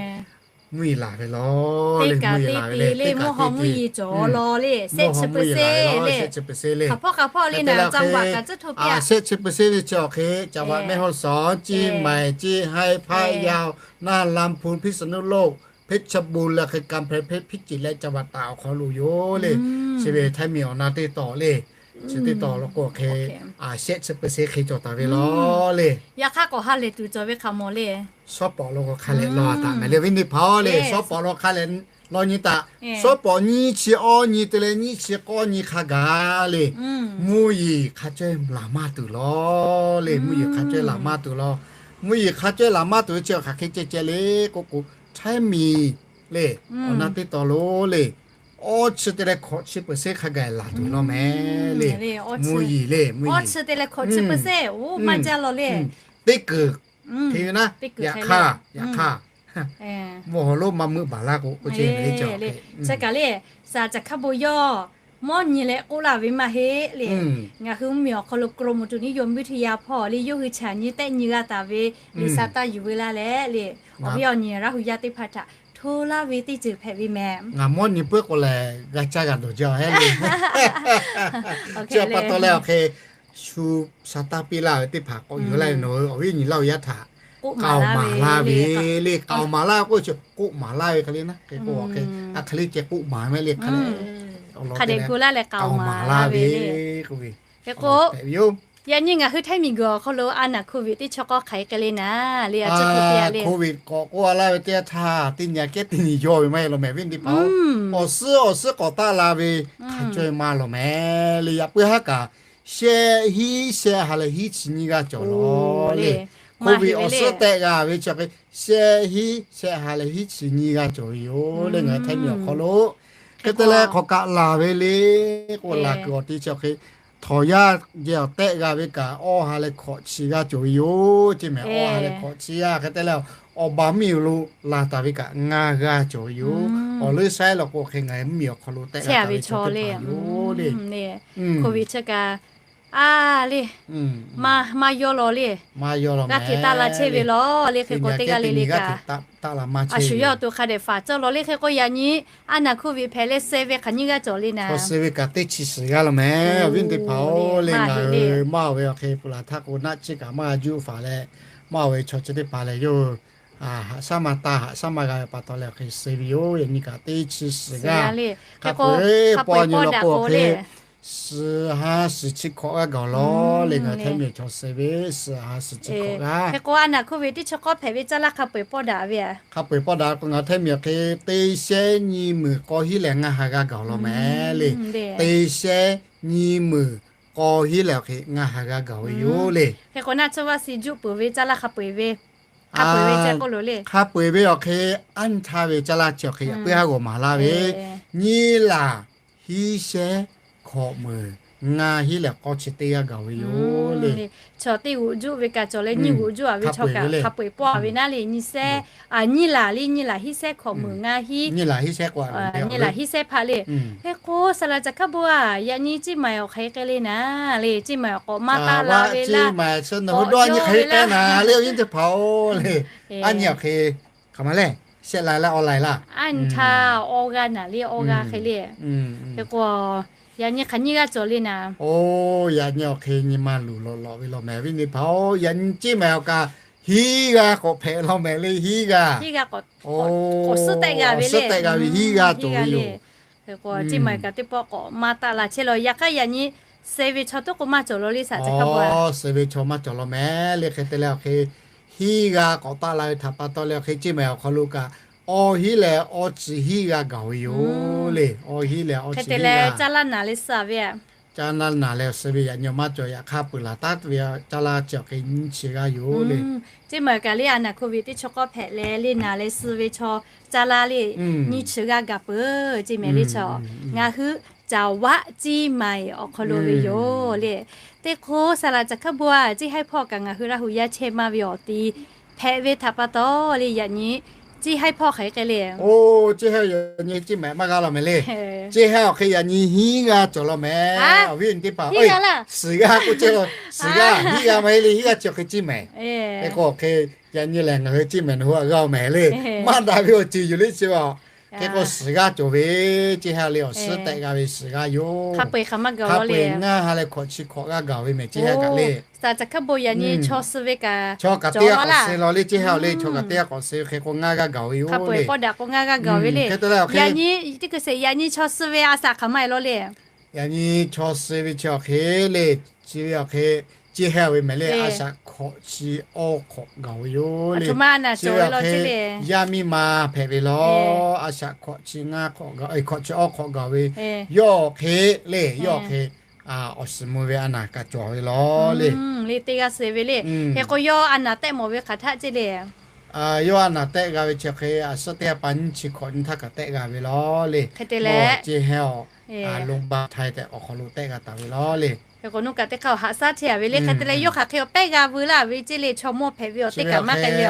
mvuhˇ yeˬ laˬ ve law le, mvuhˇ yeˬ laˬ ve le, teˇ kaꞈ teˇ te, mvuhˇ yeˬ laˬ ve law shehˆ chi peuˬ seˉ le, hk'aˬ hpawˇ hk'aˬ hpawˇ le na caˇ vaꞈ kaꞈ tcuhˉ hto piˇ a. Shehˆ chi peuˬ seˉ ve chi awˬ hk'e, caˇ vaꞈ mehˇ haw shawˍ, ciˇ maiˍ, ciˇ haiˉ, hpaˇ yaˇ, naˇ lam hpu, hpiˇ suhˍ nuˇ loˆ, hpeˇ chaˇ bon leh hk'e kanˇ hpehˇ hpeˇ hpiˇ ciˍ leh caˇ vaꞈ taˍ awˬ hk'aw lo yoˬ le. Chi ve Htaiˇ miˬ awˬ na teˇ taw le, chi teˇ taw law k'o hk'e, shehˆ chi peuˬ seˉ hk'e cawˬ taˍ ve law le. Yaꞈ hk'aˇ k'awꞈ ha lehˬ tuˬ cawˬ ve hk'aˬ mawˬ le. Shawˉ pawˍ lo k'o hk'a lehˬ law taˍ mehˍ le, venˇ teˇ hpaˍ-oˬ le, shawˉ pawˍ lo hk'a lehˬ law nyi taꞈ. Shawˉ pawˍ nyiˇ chi awˇ nyi te leh nyiˇ chi k'awˇ nyi hk'a gaˬ le. Mvuhˇ yeˬ hk'a caweh laˬ maˇ tuˬ law le, mvuhˇ yeˬ hk'a caweh laˬ maˇ tuˬ law. Mvuhˇ yeˬ hk'a caweh laˬ maˇ tuˬ ve chi awˬ hk'aˬ hk'e ceh ceh le k'oˆ k'o, Htaiˇ miˬ le, awˬ na teˇ taw lo le, awˇ chi te leh hkawꞈ chi peuˬ seˉ hk'a gaˬ laˬ tuˬ law mehˍ le. Mvuhˇ yeˬ le, mvuhˇ yeˬ chi te leh hkawꞈ chi peuˬ seˉ, oˬ, maˇ jaˇ law le. Teˇ kuiˬ hk'e ve naˉ, yaꞈ hk'aˇ, yaꞈ hk'aˇ mvuhˇ haw lonˉ maˇ meuˆ baˬ laˇ k'o k'oˆ ce ve le. Chi kaꞈ le, saˍ laꞈ caˬ hkaˉ bon yawˇ mawˇ nyi leh k'oˆ laˇ ve maˇ heˆ le. Ngaˬ hui mvuhˇ miˬ awˬ hk'aw lo กรมอุตุนิยมวิทยา hpawˇ le yawˇ hui chaꞈ nyi tehˆ nyi g'a taˍ ve liꞈ sha taˇ yuˬ ve laˇ leh le, awˬ viˉ awˬ nyi Laˇ hu yaˇ teˇ hpaˍ htaꞈ hto laˇ ve teˇ ceuˬ hpehꞈ ve mehˍ. Ngaˬ mawˇ nyi puiˉ k'o lehˬ g'a caˇ g'a dawˬ jaˇ-oˬ hehˉ le. Chi pa taw leh awˬ hk'e shu sha taˇ piˇ laˇ ve teˇ hpaˍ k'awꞈ yuˬ laˇ ve nawˬ hui awˬ viˉ nyi Laˇ hu yaˇ htaꞈ k'aoˍ maˍ laˇ ve le, k'aoˍ maˍ laˇ k'oˆ chi k'oˆ maˍ laˇ ve hk'e le naˉ, hk'e k'o hk'e, a hk'e le ceh k'oˆ maˍ mehˍ le hk'e le, k'aoˍ maˍ laˇ ve k'oˆ ve, hk'e k'o yoˬ. Yaꞈ nyi ngaˬ hui Htaiˇ miˬguiˬ awˬ hk'aw lo a naˍ Covid teˇ chaw k'awˇ hk'aˬ hk'e le naˍ le, a chi hk'e te le. Covid k'awꞈ k'oˆ a laˇ ve teˇ yanˇ htaˇ teˇ nyi kehˉ teˇ nyi yawˇ ve maˇ heˆ law mehˍ, awˬ viˉ teˇ hpaˍ-oˬ. Awˬ suhˉ awˬ suhˉ k'awꞈ taˆ la ve hk'a caweh maˇ law mehˍ le. Yaꞈ puiˉ haˉ kaꞈ shehˆ hiˉ shehˆ ha leh hiˉ chi nyiˇ g'aˇ cawˬ law le. Covid awˬ suhˉ tehˆ g'a ve chi hk'e shehˆ hiˉ shehˆ ha leh hiˉ chi nyiˇ g'aˇ cawˬ ve yoˬ le, ngaˬ hui Htaiˇ miˬ awˬ hk'aw lo. Hk'e te leh hk'awꞈ kaꞈ laˬ ve le k'o, laˬ kuiˬ awˬ ti chi hk'e htawnˍ yaˇ geh awˬ tehˆ g'a ve kaꞈ awˇ ha leh hkawꞈ chi g'aˇ cawˬ ve yoˬ. Ceˇ mehˍ, awˇ ha leh hkawꞈ chi g'aˇ. Hk'e te leh awˬ baˬ mvuhˇ miˬ lo laˬ taˍ ve kaꞈ ngaˇ g'aˇ cawˬ ve yoˬ. Awˬ leuˉ saiˉ law k'o hk'e ngaˬ hui mvuhˇ miˬ awˬ hk'aw lo tehˆ g'a taˍ ve chaw teˇ hpaˍ yoˬ le. Covid chi kaꞈ a le, maˇ yawˇ law le, g'aˇ hteꞈ taˆ la chehˇ ve law le. Hk'e k'o teˇ g'aˇ le le kaꞈ a shu yawˇ awˬ to hk'a dehꞈ faˍ cawˇ law le. Hk'e k'o yaꞈ nyi a naˍ Covid hpehꞈ leh suh ve hk'aˬ nyiˇ g'aˇ cawˬ le naˍ. Suh ve kaꞈ teˇ chi suhˍ g'aˇ law mehˍ, awˬ viˉ teˇ hpaˍ-oˬ le. Ngaˬ hui maˇ ve awˬ hk'e puˬ laˬ htaˇ k'o naˆ chi kaꞈ maˇ juˆ faˍ leh, maˇ ve chaw chi teˇ hpaˍ lehˬ yawˇ haꞈ shaˉ maˇ taˇ haꞈ shaˉ maˇ g'a ve pa taw leh awˬ hk'e suh ve yoˬ. Yaꞈ nyi kaꞈ teˇ chi suhˍ g'aˇ le. Hk'e k'o, paw nyi law k'o hk'e suhˍ ha suhˍ chi hkawꞈ g'aˇ gaˬ law le. Ngaˬ hui Htaiˇ miˬ chaw suh ve suhˍ ha suhˍ chi hkawꞈ g'aˇ. Hk'e k'o a naˍ Covid teˇ chaw k'awˇ hpehꞈ ve caˇ laˇ hk'a peu-eˬ pawˇ daꞈ ve a? Hk'a peu-eˬ pawˇ daꞈ k'o ngaˬ hui Htaiˇ miˬ awˬ hk'e teˇ shehˉ nyiˇ meunˍ k'awˇ hiˉ leh ngaˇ ha g'aˇ gaˬ law mehˍ le. Teˇ shehˉ nyiˇ meunˍ k'awˇ hiˉ leh awˬ hk'e ngaˇ ha g'aˇ gaˬ ve yoˬ le. Hk'e k'o naˆ tsuhˇ vaˆ si juˆ peuˬ ve caˇ laˇ hk'a peu-eˬ ve, hk'a peu-eˬ ve awˬ hk'e aˉ nyi htaˇ ve caˇ laˇ chi awˬ hk'e yaꞈ puiˉ haˉ g'awˬ maˍ laˇ ve, nyiˇ laˬ hiˉ shehˉ hkawꞈ meunˍ ngaˇ hiˉ leh k'awˇ chi teˇ g'aˇ gaˬ ve yoˬ le. Chaw teˇ g'uꞈ juˆ ve kaꞈ cawˬ leh nyiˇ g'uꞈ juˆ a ve chaw kaꞈ hk'a peu-eˬ pawˇ a ve naˉ le. Nyiˇ shehˉ, a nyiˇ laˬ le, nyiˇ laˬ hiˉ shehˉ hkawꞈ meunˍ ngaˇ hiˉ, nyiˇ laˬ hiˉ shehˉ hkawꞈ, nyiˇ laˬ hiˉ shehˉ hpaˇ le. Hk'e k'o saˍ laˍ caˬ hk'aˇ bon a, yaꞈ nyi Ciˇ maiˍ awˬ hk'e hk'e le naˍ le, Ciˇ maiˍ awˬ k'awꞈ maˇ taˆ la ve laˇ, Ciˇ maiˍ chi nawˬ hui dawˇ nyi hk'e hk'e naˍ le, awˬ viˉ teˇ hpaˍ-oˬ le. Aˉ nyi awˬ hk'e hk'aˬ ma le, shehˆ la laˇ awˬ laiˬ laˇ, aˉ nyi htaˇ awˇ g'aˇ naˍ le, awˇ g'aˇ hk'e le. Hk'e k'o yaꞈ nyi hk'aˬ nyiˇ g'aˇ cawˬ le naˍ. Oˇ, yaꞈ nyi awˬ hk'e nyi ma luˬ lawꞈ lawꞈ ve law mehˍ, awˬ viˉ teˇ hpaˍ-oˬ. Yaꞈ nyi Ciˇ maiˍ awˬ kaꞈ hiˉ g'aˇ k'awꞈ hpehꞈ law mehˍ le, hiˉ g'aˇ. Awˬ suhˉ tehˆ g'a ve hiˉ g'aˇ cawˬ ve yoˬ. Hk'e k'o Ciˇ maiˍ kaꞈ teˇ pawˆ k'awꞈ maˇ taˆ la chehˇ law. Yaꞈ hk'aˇ yaꞈ nyi suh ve chaw tuˉ k'o maˇ cawˬ law le, saˍ caˬ hk'aˇ bon a. Suh ve chaw maˇ cawˬ law mehˍ le. Hk'e te leh awˬ hk'e hiˉ g'aˇ k'awꞈ taˆ la ve htaꞈ pa taw leh awˬ hk'e Ciˇ maiˍ awˬ hk'aw lo kaꞈ awˇ hiˉ leh awˇ chi hiˉ g'aˇ gaˬ ve yoˬ le. Awˇ hiˉ leh awˇ chi hiˉ g'aˇ. Caˇ laˇ naˍ leh suh ve a? Caˇ laˇ naˍ leh suh ve yaꞈ nyi maˇ cawˬ. Yaꞈ hk'aˇ peuˬ laˬ taˉ ve caˇ laˇ chi awˬ hk'e nyiˇ chi g'aˇ yoˬ le. Ciˇ maiˍ kaꞈ le a naˍ Covid teˇ chaw k'awˇ hpehꞈ leh le naˍ leh suh ve chaw caˇ laˇ le nyiˇ chi g'aˇ gaˬ peuˬ. Ciˇ maiˍ le chaw ngaˬ hui caˍ vaˆ Ciˇ maiˍ awˬ hk'aw lo ve yoˬ le. Teˇ hk'o saˍ laˍ caˬ hk'aˇ bon a, Ciˇ haiˉ hpawˇ kaꞈ ngaˬ hui Laˇ huˍ yaˇ chehˇ maˇ ve awˬ ti hpehꞈ ve htaꞈ pa taw le, yaꞈ nyi Ciˇ haiˉ hpawˇ hk'aˬ hk'e le. Oˇ, Ciˇ haiˉ yaꞈ nyi Ciˇ maiˍ maˇ g'a law mehˍ le. Ciˇ haiˉ awˬ hk'e yaꞈ nyi hiˉ g'aˇ cawˬ law mehˍ. Awˬ viˉ teˇ hpaˍ, suhˍ g'aˇ k'oˆ chehˇ law, suhˍ g'aˇ hiˉ g'aˇ maˇ heˆ le, hiˉ g'aˇ chi awˬ hk'e Ciˇ maiˍ. Hk'e k'o awˬ hk'e yaꞈ nyi lehˬ ngaˬ hui Ciˇ maiˍ nawˬ hui a g'aˇ mehˍ le. Maˇ daꞈ ve awˬ ceuˬ yoˬ le chi a. Hk'e k'o suhˍ g'aˇ cawˬ ve, Ciˇ haiˉ le awˬ suhˉ tehˆ g'a ve suhˍ g'aˇ yoˬ. Hk'a peu-eˬ ngaˇ ha leh hkawꞈ chi hkawꞈ g'aˇ gaˬ ve mehˍ Ciˇ haiˉ kaꞈ le. Saˍ caˬ hk'aˇ bon yaꞈ nyi chaw suh ve kaꞈ chaw kaꞈ teˇ g'aˇ k'awꞈ suh law le, Ciˇ haiˉ le chaw kaꞈ teˇ g'aˇ k'awꞈ suh ve hk'e k'o ngaˇ g'aˇ gaˬ ve yoˬ le. Hk'a peu-eˬ pawˇ daꞈ k'o ngaˇ g'aˇ gaˬ ve le. Yaꞈ nyi teˇ hkui sheˍ yaꞈ nyi chaw suh ve a shaꞈ hk'aˬ ma e law le. Yaꞈ nyi chaw suh ve chi awˬ hk'e le, chi ve awˬ hk'e Ciˇ haiˉ ve mehˍ le, a shaꞈ hkawꞈ chi awˇ hk'awꞈ gaˬ ve yoˬ le. Chi ve awˬ hk'e yaˇ miˇ ma hpehꞈ ve law, a shaꞈ hkawꞈ chi ngaˇ hk'awꞈ gaˬ, hkawꞈ chi awˇ hk'awꞈ gaˬ ve, yawˇ awˬ hk'e le, yawˇ awˬ hk'e awˬ shiˍ mvuh ve a naˍ kaꞈ cawˬ ve law le. Le teˇ g'aˇ suh ve le. Hk'e k'o yawˇ a naˍ tehˆ mawˬ ve hk'aˬ htaˆ ceˇ le. Yawˇ a naˍ tehˆ g'a ve chi hk'e a suhˉ teˇ g'aˇ pa nyiˇ chi hk'awꞈ nyiˇ htaˇ kaꞈ tehˆ g'a ve law le. Hk'e te leh Ciˇ haiˉ awˬ, Longˇ baˆ htaiˇ tehꞈ awˬ hk'aw lo tehˆ g'a taˍ ve law le. Hk'e k'o nuˇ kaꞈ teˇ hk'aˇ awˬ haꞈ shaˉ chehˇ a ve le. Hk'e te leh yawˇ hk'aˬ hk'e awˬ pehˉ g'a veu laˇ ve ceˇ le, chaw mawˇ hpehꞈ ve awˬ teˇ kaꞈ maˇ k'ai ve a.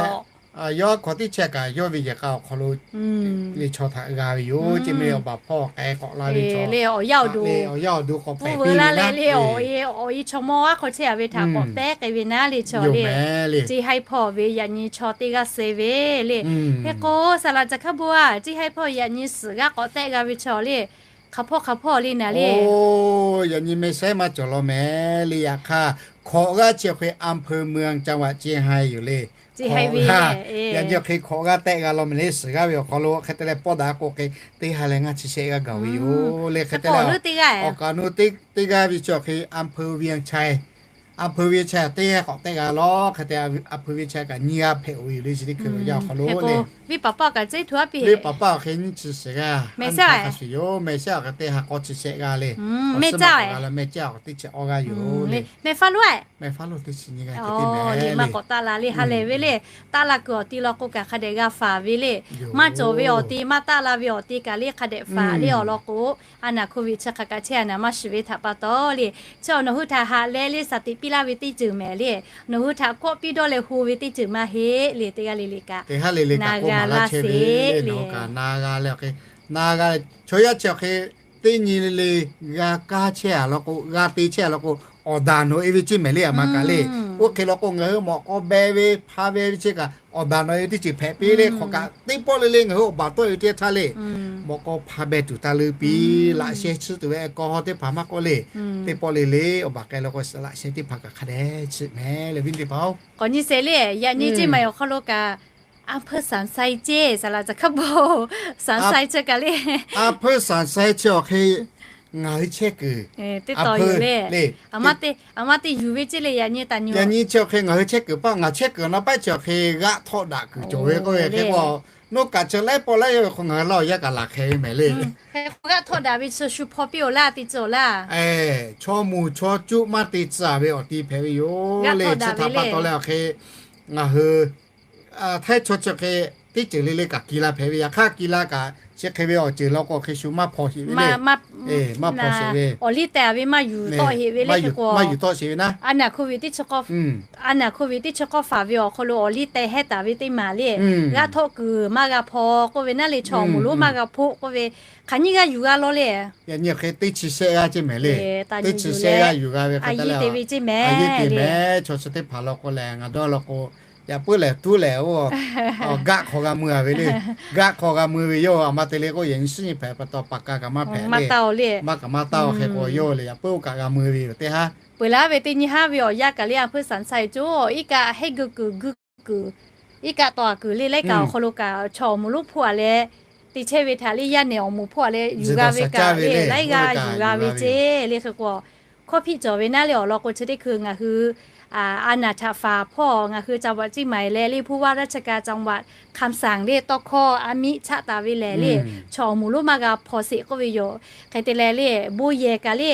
Yawˇ hk'awꞈ teˇ chehˇ kaꞈ yawˇ ve yehˬ k'a awˬ hk'aw lo le chaw htaꞈ g'a ve yoˬ. Ceˇ mehˍ awˬ baˬ hpawˇ k'ai k'awꞈ la ve chaw le, awˬ yaˇ awˬ duˬ k'awꞈ pehˬ piˇ ve laˇ le. Awˬ yaˇ awˬ duˬ k'awꞈ pehˬ piˇ ve naˉ le chaw le. Ciˇ haiˉ hpawˇ ve yaꞈ nyi chaw teˇ g'aˇ suh ve le. Hk'e k'o saˍ laˍ caˬ hk'aˇ bon a, Ciˇ haiˉ hpawˇ yaꞈ nyi suhˍ g'aˇ k'awꞈ tehˆ g'a ve chaw le. Hk'aˬ hpawˇ hk'aˬ hpawˇ le naˍ le. Oˇ, yaꞈ nyi meh sehˉ maˇ cawˬ law mehˍ le. Yaꞈ hk'aˇ hkawꞈ g'aˇ chi awˬ hk'e อำเภอเมือง จังหวัดเชียงราย yoˬ le. Ciˇ haiˉ ve le. Yaꞈ nyi awˬ hk'e hkawꞈ g'aˇ tehˆ g'a law mehˍ le, suhˍ g'aˇ ve awˬ hk'aw lo. Hk'e te leh pawˇ daꞈ k'o hk'e teˇ ha leh ngaˇ chi shehˆ g'aˇ gaˬ ve yoˬ le. Hk'e te leh awˬ kaꞈ nu teˇ g'aˇ ve chi awˬ hk'e อำเภอเวียงชัย A hpeu ve chaw teˇ g'aˇ k'awꞈ tehˆ g'a lawˬ hk'e te, a hpeu ve chaw kaꞈ nyiˇ g'aˇ hpehꞈ-oˬ ve yoˬ le, chi teˇ hkui ve awˬ yanˇ awˬ hk'aw lo le. Venˇ paˍ paˆ kaꞈ ceˇ tuˬ aˉ piˇ. Venˇ paˍ paˆ awˬ hk'e nyiˇ chi shehˍ g'aˇ, mehˍ sehˉ hk'a shuˍ yoˬ. Mehˍ sehˉ awˬ hk'e teˇ ha k'awˇ chi shehˆ g'aˇ le. Mehˍ caˇ, mehˍ caˇ awˬ hk'e teˇ chi awˇ g'aˇ yoˬ le. Mehˍ faˉ lo, mehˍ faˉ lo teˇ chi nyiˇ g'aˇ hk'e te mehˍ le. Maˇ k'awꞈ taˆ la le, ha lehˬ ve le. Taˆ la kuiˬ awˬ ti law k'o kaꞈ hk'a dehꞈ g'a faˍ ve le. Maˇ cawˬ ve awˬ ti, maˇ taˆ la ve awˬ ti kaꞈ le hk'a dehꞈ faˍ le awˬ lawn k'o, a naˍ hk'oˆ ve chi hk'aˬ kaꞈ chehˇ a naˍ maˇ shiˍ ve htaꞈ pa taw le. Chi awˬ nawˬ hui htaꞈ haꞈ leh le shaˍ tiꞈ piˇ laˇ ve teˇ ceuˬ mehˍ le. Nawˬ hui htaꞈ kawˆ piˇ dawˇ leh ho ve teˇ ceuˬ maˇ heˆ le. Teˇ g'aˇ le le kaꞈ na g'a laˇ sheˍ le. Chaw yaˇ chi awˬ hk'e teˇ nyi le le g'a kaˇ chehˇ a lawn k'o, g'a te chehˇ a lawn k'o, awˬ daꞈ nawˬ e ve ceˇ mehˍ le, aˬ ma kaꞈ le. Oˇ hk'e lawn k'o, ngaˬ hui mawꞈ k'aw beh ve hpaˇ beh ve chi kaꞈ awˬ daꞈ nawˬ e ve teˇ ceuˬ hpehꞈ piˇ le. Hk'aˬ kaꞈ teˇ pawˆ le le ngaˬ hui awˬ baˬ tawˆ e ve teˇ yanˇ htaˇ le, mawꞈ k'aw hpaˇ beh tuˬ taˇ leuˉ piˇ. Laꞈ sheh chi tuˬ ve a kaw haw teˇ hpaˍ maˇ k'oˆ le, teˇ pawˆ le le awˬ baˬ k'ai lawn k'o, laꞈ sheh teˇ hpaˍ kaꞈ hk'a dehꞈ chi mehˍ le, venˇ teˇ hpaˍ-oˬ. K'awꞈ nyi sheˍ le, yaꞈ nyi ceˇ maˬ awˬ hk'aw lo kaꞈ a hpeuˇ saˍ sai ceˇ, saˍ laꞈ caˬ hk'aˇ bo saˍ sai chi kaꞈ le. A hpeuˇ saˍ sai chi awˬ hk'e ngaˬ hui chehˇ kuiˬ teˇ taw yoˬ le. Aˬ ma teˇ yuˬ ve ceˇ le, yaꞈ nyi taˍ nyi. Yaꞈ nyi chi awˬ hk'e ngaˬ hui chehˇ kuiˬ paˆ, ngaˬ chehˇ kuiˬ awˬ na paˆ chi awˬ hk'e g'aˆ htawˆ daꞈ kuiˬ cawˬ ve k'oˆ ve hk'e k'o, nawˬ kaꞈ chi laiˉ pawˆ laiˉ yaˇ ve hk'aw ngaˬ hui laˇ awˬ yanˇ kaꞈ laˬ hk'e ve mehˍ le. Hk'e k'o g'aˆ htawˆ daꞈ ve chi shu hpaw piˇ-oˬ laˇ, te tcuh-oˬ laˇ. Chaw moˬ chaw cuˆ maˇ te tcuh a ve awˬ ti hpehꞈ ve yoˬ le. Chi htaꞈ pa taw leh awˬ hk'e ngaˬ hui htaiˇ chaw chi hk'e teˇ ceuˬ le le kaꞈ kiˬ la hpehꞈ ve, yaꞈ hk'aˇ kiˬ la kaꞈ chi hk'e ve awˬ ceuˬ lawn k'o hk'e shu maˇ hpaw sheˍ ve le. Maˇ hpaw sheˍ ve, awˬ liˇ teh a ve maˇ yuˬ tawˆ sheˍ ve le. Maˇ yuˬ tawˆ sheˍ ve naˉ, a naˍ hk'oˆ ve teˇ chi k'awˇ faˍ ve awˬ hk'aw lo awˬ liˇ teh hehˉ taˍ ve teˇ maˬ le. G'aˆ htawˆ kuiˬ maˇ g'a hpaw k'oˆ ve naˉ le, chaw awˬ moˍ lonˉ maˇ g'a hpoˆ k'oˆ ve, hk'aˬ nyiˇ g'aˇ yuˬ g'a law le. Yaꞈ nyi hk'e teˇ chi shehˆ g'aˇ ceˇ mehˍ le. Teˇ chi shehˆ g'aˇ yuˬ g'a ve hk'e te le, a yeˇ te ve ceˇ mehˍ, a yeˇ te mehˍ. Chaw chi teˇ hpaˍ lawn k'o lehˬ, ngaˬ dawˇ lawn k'o, yaꞈ puiˉ lehˬ tuˉ lehˬ oˇ, gaˆ hk'aw g'a mui a ve le. Gaˆ hk'aw g'a mui ve yoˬ. Aˬ ma te le k'o, yaꞈ nyi suhˉ nyi hpehꞈ pa taw paˍ ka kaꞈ maˇ hpehꞈ le. Maˇ kaꞈ maˇ taˇ-oˬ hk'e k'o yoˬ le, yaꞈ puiˉ oˇ kaꞈ g'a mui ve yoˬ teˇ haˉ. Peuˬ laˇ ve teˇ nyi haˉ ve awˬ yanˇ kaꞈ le, a hpeuˇ saˍ sai cawˇ iˉ kaˆ heˆ geu kuiˬ gui kuiˬ, iˉ kaˆ tawˍ a kuiˬ le laiˉ kaꞈ awˬ hk'aw lo kaꞈ chaw awˬ moˍ lonˉ hpoˆ a leh, te chehˇ ve htaꞈ le yaˇ nehˬ awˬ moˍ hpoˆ a leh yuˬ g'a ve kaꞈ le, laiˉ g'aˇ yuˬ g'a ve ceˇ le. Hk'e k'o, hkawˇ hpiˆ cawˬ ve naˉ le awˬ lawn k'o, chi teˇ hkui ngaˬ hui a naˍ htaꞈ faˍ hpawˇ ngaˬ hui จังหวัดเชียงใหม่ leh le ผู้ว่าราชการจังหวัด คำสั่ง le tawˇ hkawˇ a miˆ chaˆ taˍ ve lehˬ le, chaw awˬ moˍ lonˉ maˇ g'a hpaw sheˍ k'oˆ ve yoˬ. Hk'e te leh le, bon yehˬ kaꞈ le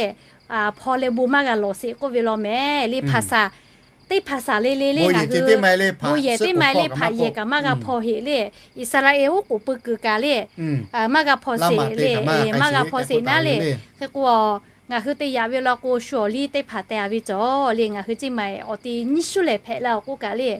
hpaw leh bon maˇ g'a lawˬ sheˍ k'oˆ ve law mehˍ le. Hpaˍ saˍ teˇ hpaˍ saˍ le le le ngaˬ hui bon yehˬ teˇ maˬ le hpaˍ yehˬ kaꈞ maˇ g'a hpaw sheˍ le. Iˉsaˍreˍlaˆ oˉ k'oˍ pui kuiˬ kaꞈ le maˇ g'a hpaw sheˍ le, maˇ g'a hpaw sheˍ naˉ le. Hk'e k'o, ngaˬ hui te yaꞈ ve law k'o, shu awˬ liˇ teˇ hpaˍ teh a ve cawˬ le. Ngaˬ hui ceˇ maˬ awˬ ti nyiˇ shuˉ lehˬ hpehꞈ la awˬ k'oˆ kaꞈ le,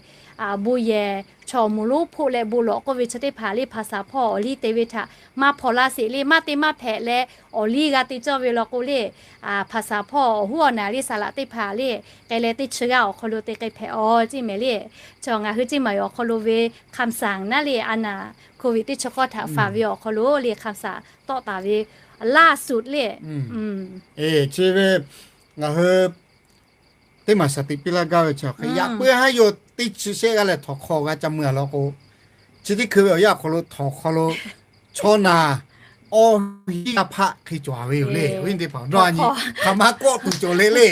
bon yehˬ chaw awˬ moˍ lonˉ hpoˆ leh bon lawꞈ k'oˆ ve chi teˇ hpaˍ le hpaˍ saˍ hpawˇ awˬ liˇ te ve htaꞈ maˇ hpaw laˇ sheˍ le. Maˇ te maˇ hpehꞈ leh awˬ liˇ g'a te cawˇ ve law k'o le, hpaˍ saˍ hpawˇ awˬ huˉ awˬ naˍ le saˍ laꞈ teˇ hpaˍ le k'ai leh teˇ chi g'aˇ awˬ hk'aw lo te k'ai hpehꞈ aw ceˇ mehˍ le. Chaw ngaˬ hui ceˇ maˬ awˬ hk'aw lo ve คำสั่ง naˉ le, a naˍ โควิด teˇ chi k'awˇ htaꞈ faˍ ve awˬ hk'aw lo le คำสั่ง tawˆ taˍ ve laˇ suhˍ le. Chi ve ngaˬ hui teˇ maˬ shaˍ tiꞈ piˇ laˇ gaˇ ve chi awˬ hk'e yaꞈ puiˉ haˉ yoˬ. Teˇ chi shehˆ g'aˇ lehˬ htawnˍ hk'aw g'a ca mui a lawn k'o, chi teˇ hkui ve awˬ yanˇ awˬ hk'aw lo htawnˍ hk'aw lo chaw naˬ awˇ hiˉ g'aˇ hpaˆ hk'e cawˬ a ve yoˬ le. Awˬ viˉ teˇ hpaˍ, nawˬ a nyi hk'aˬ ma kawˆ tuˬ cawˬ le le.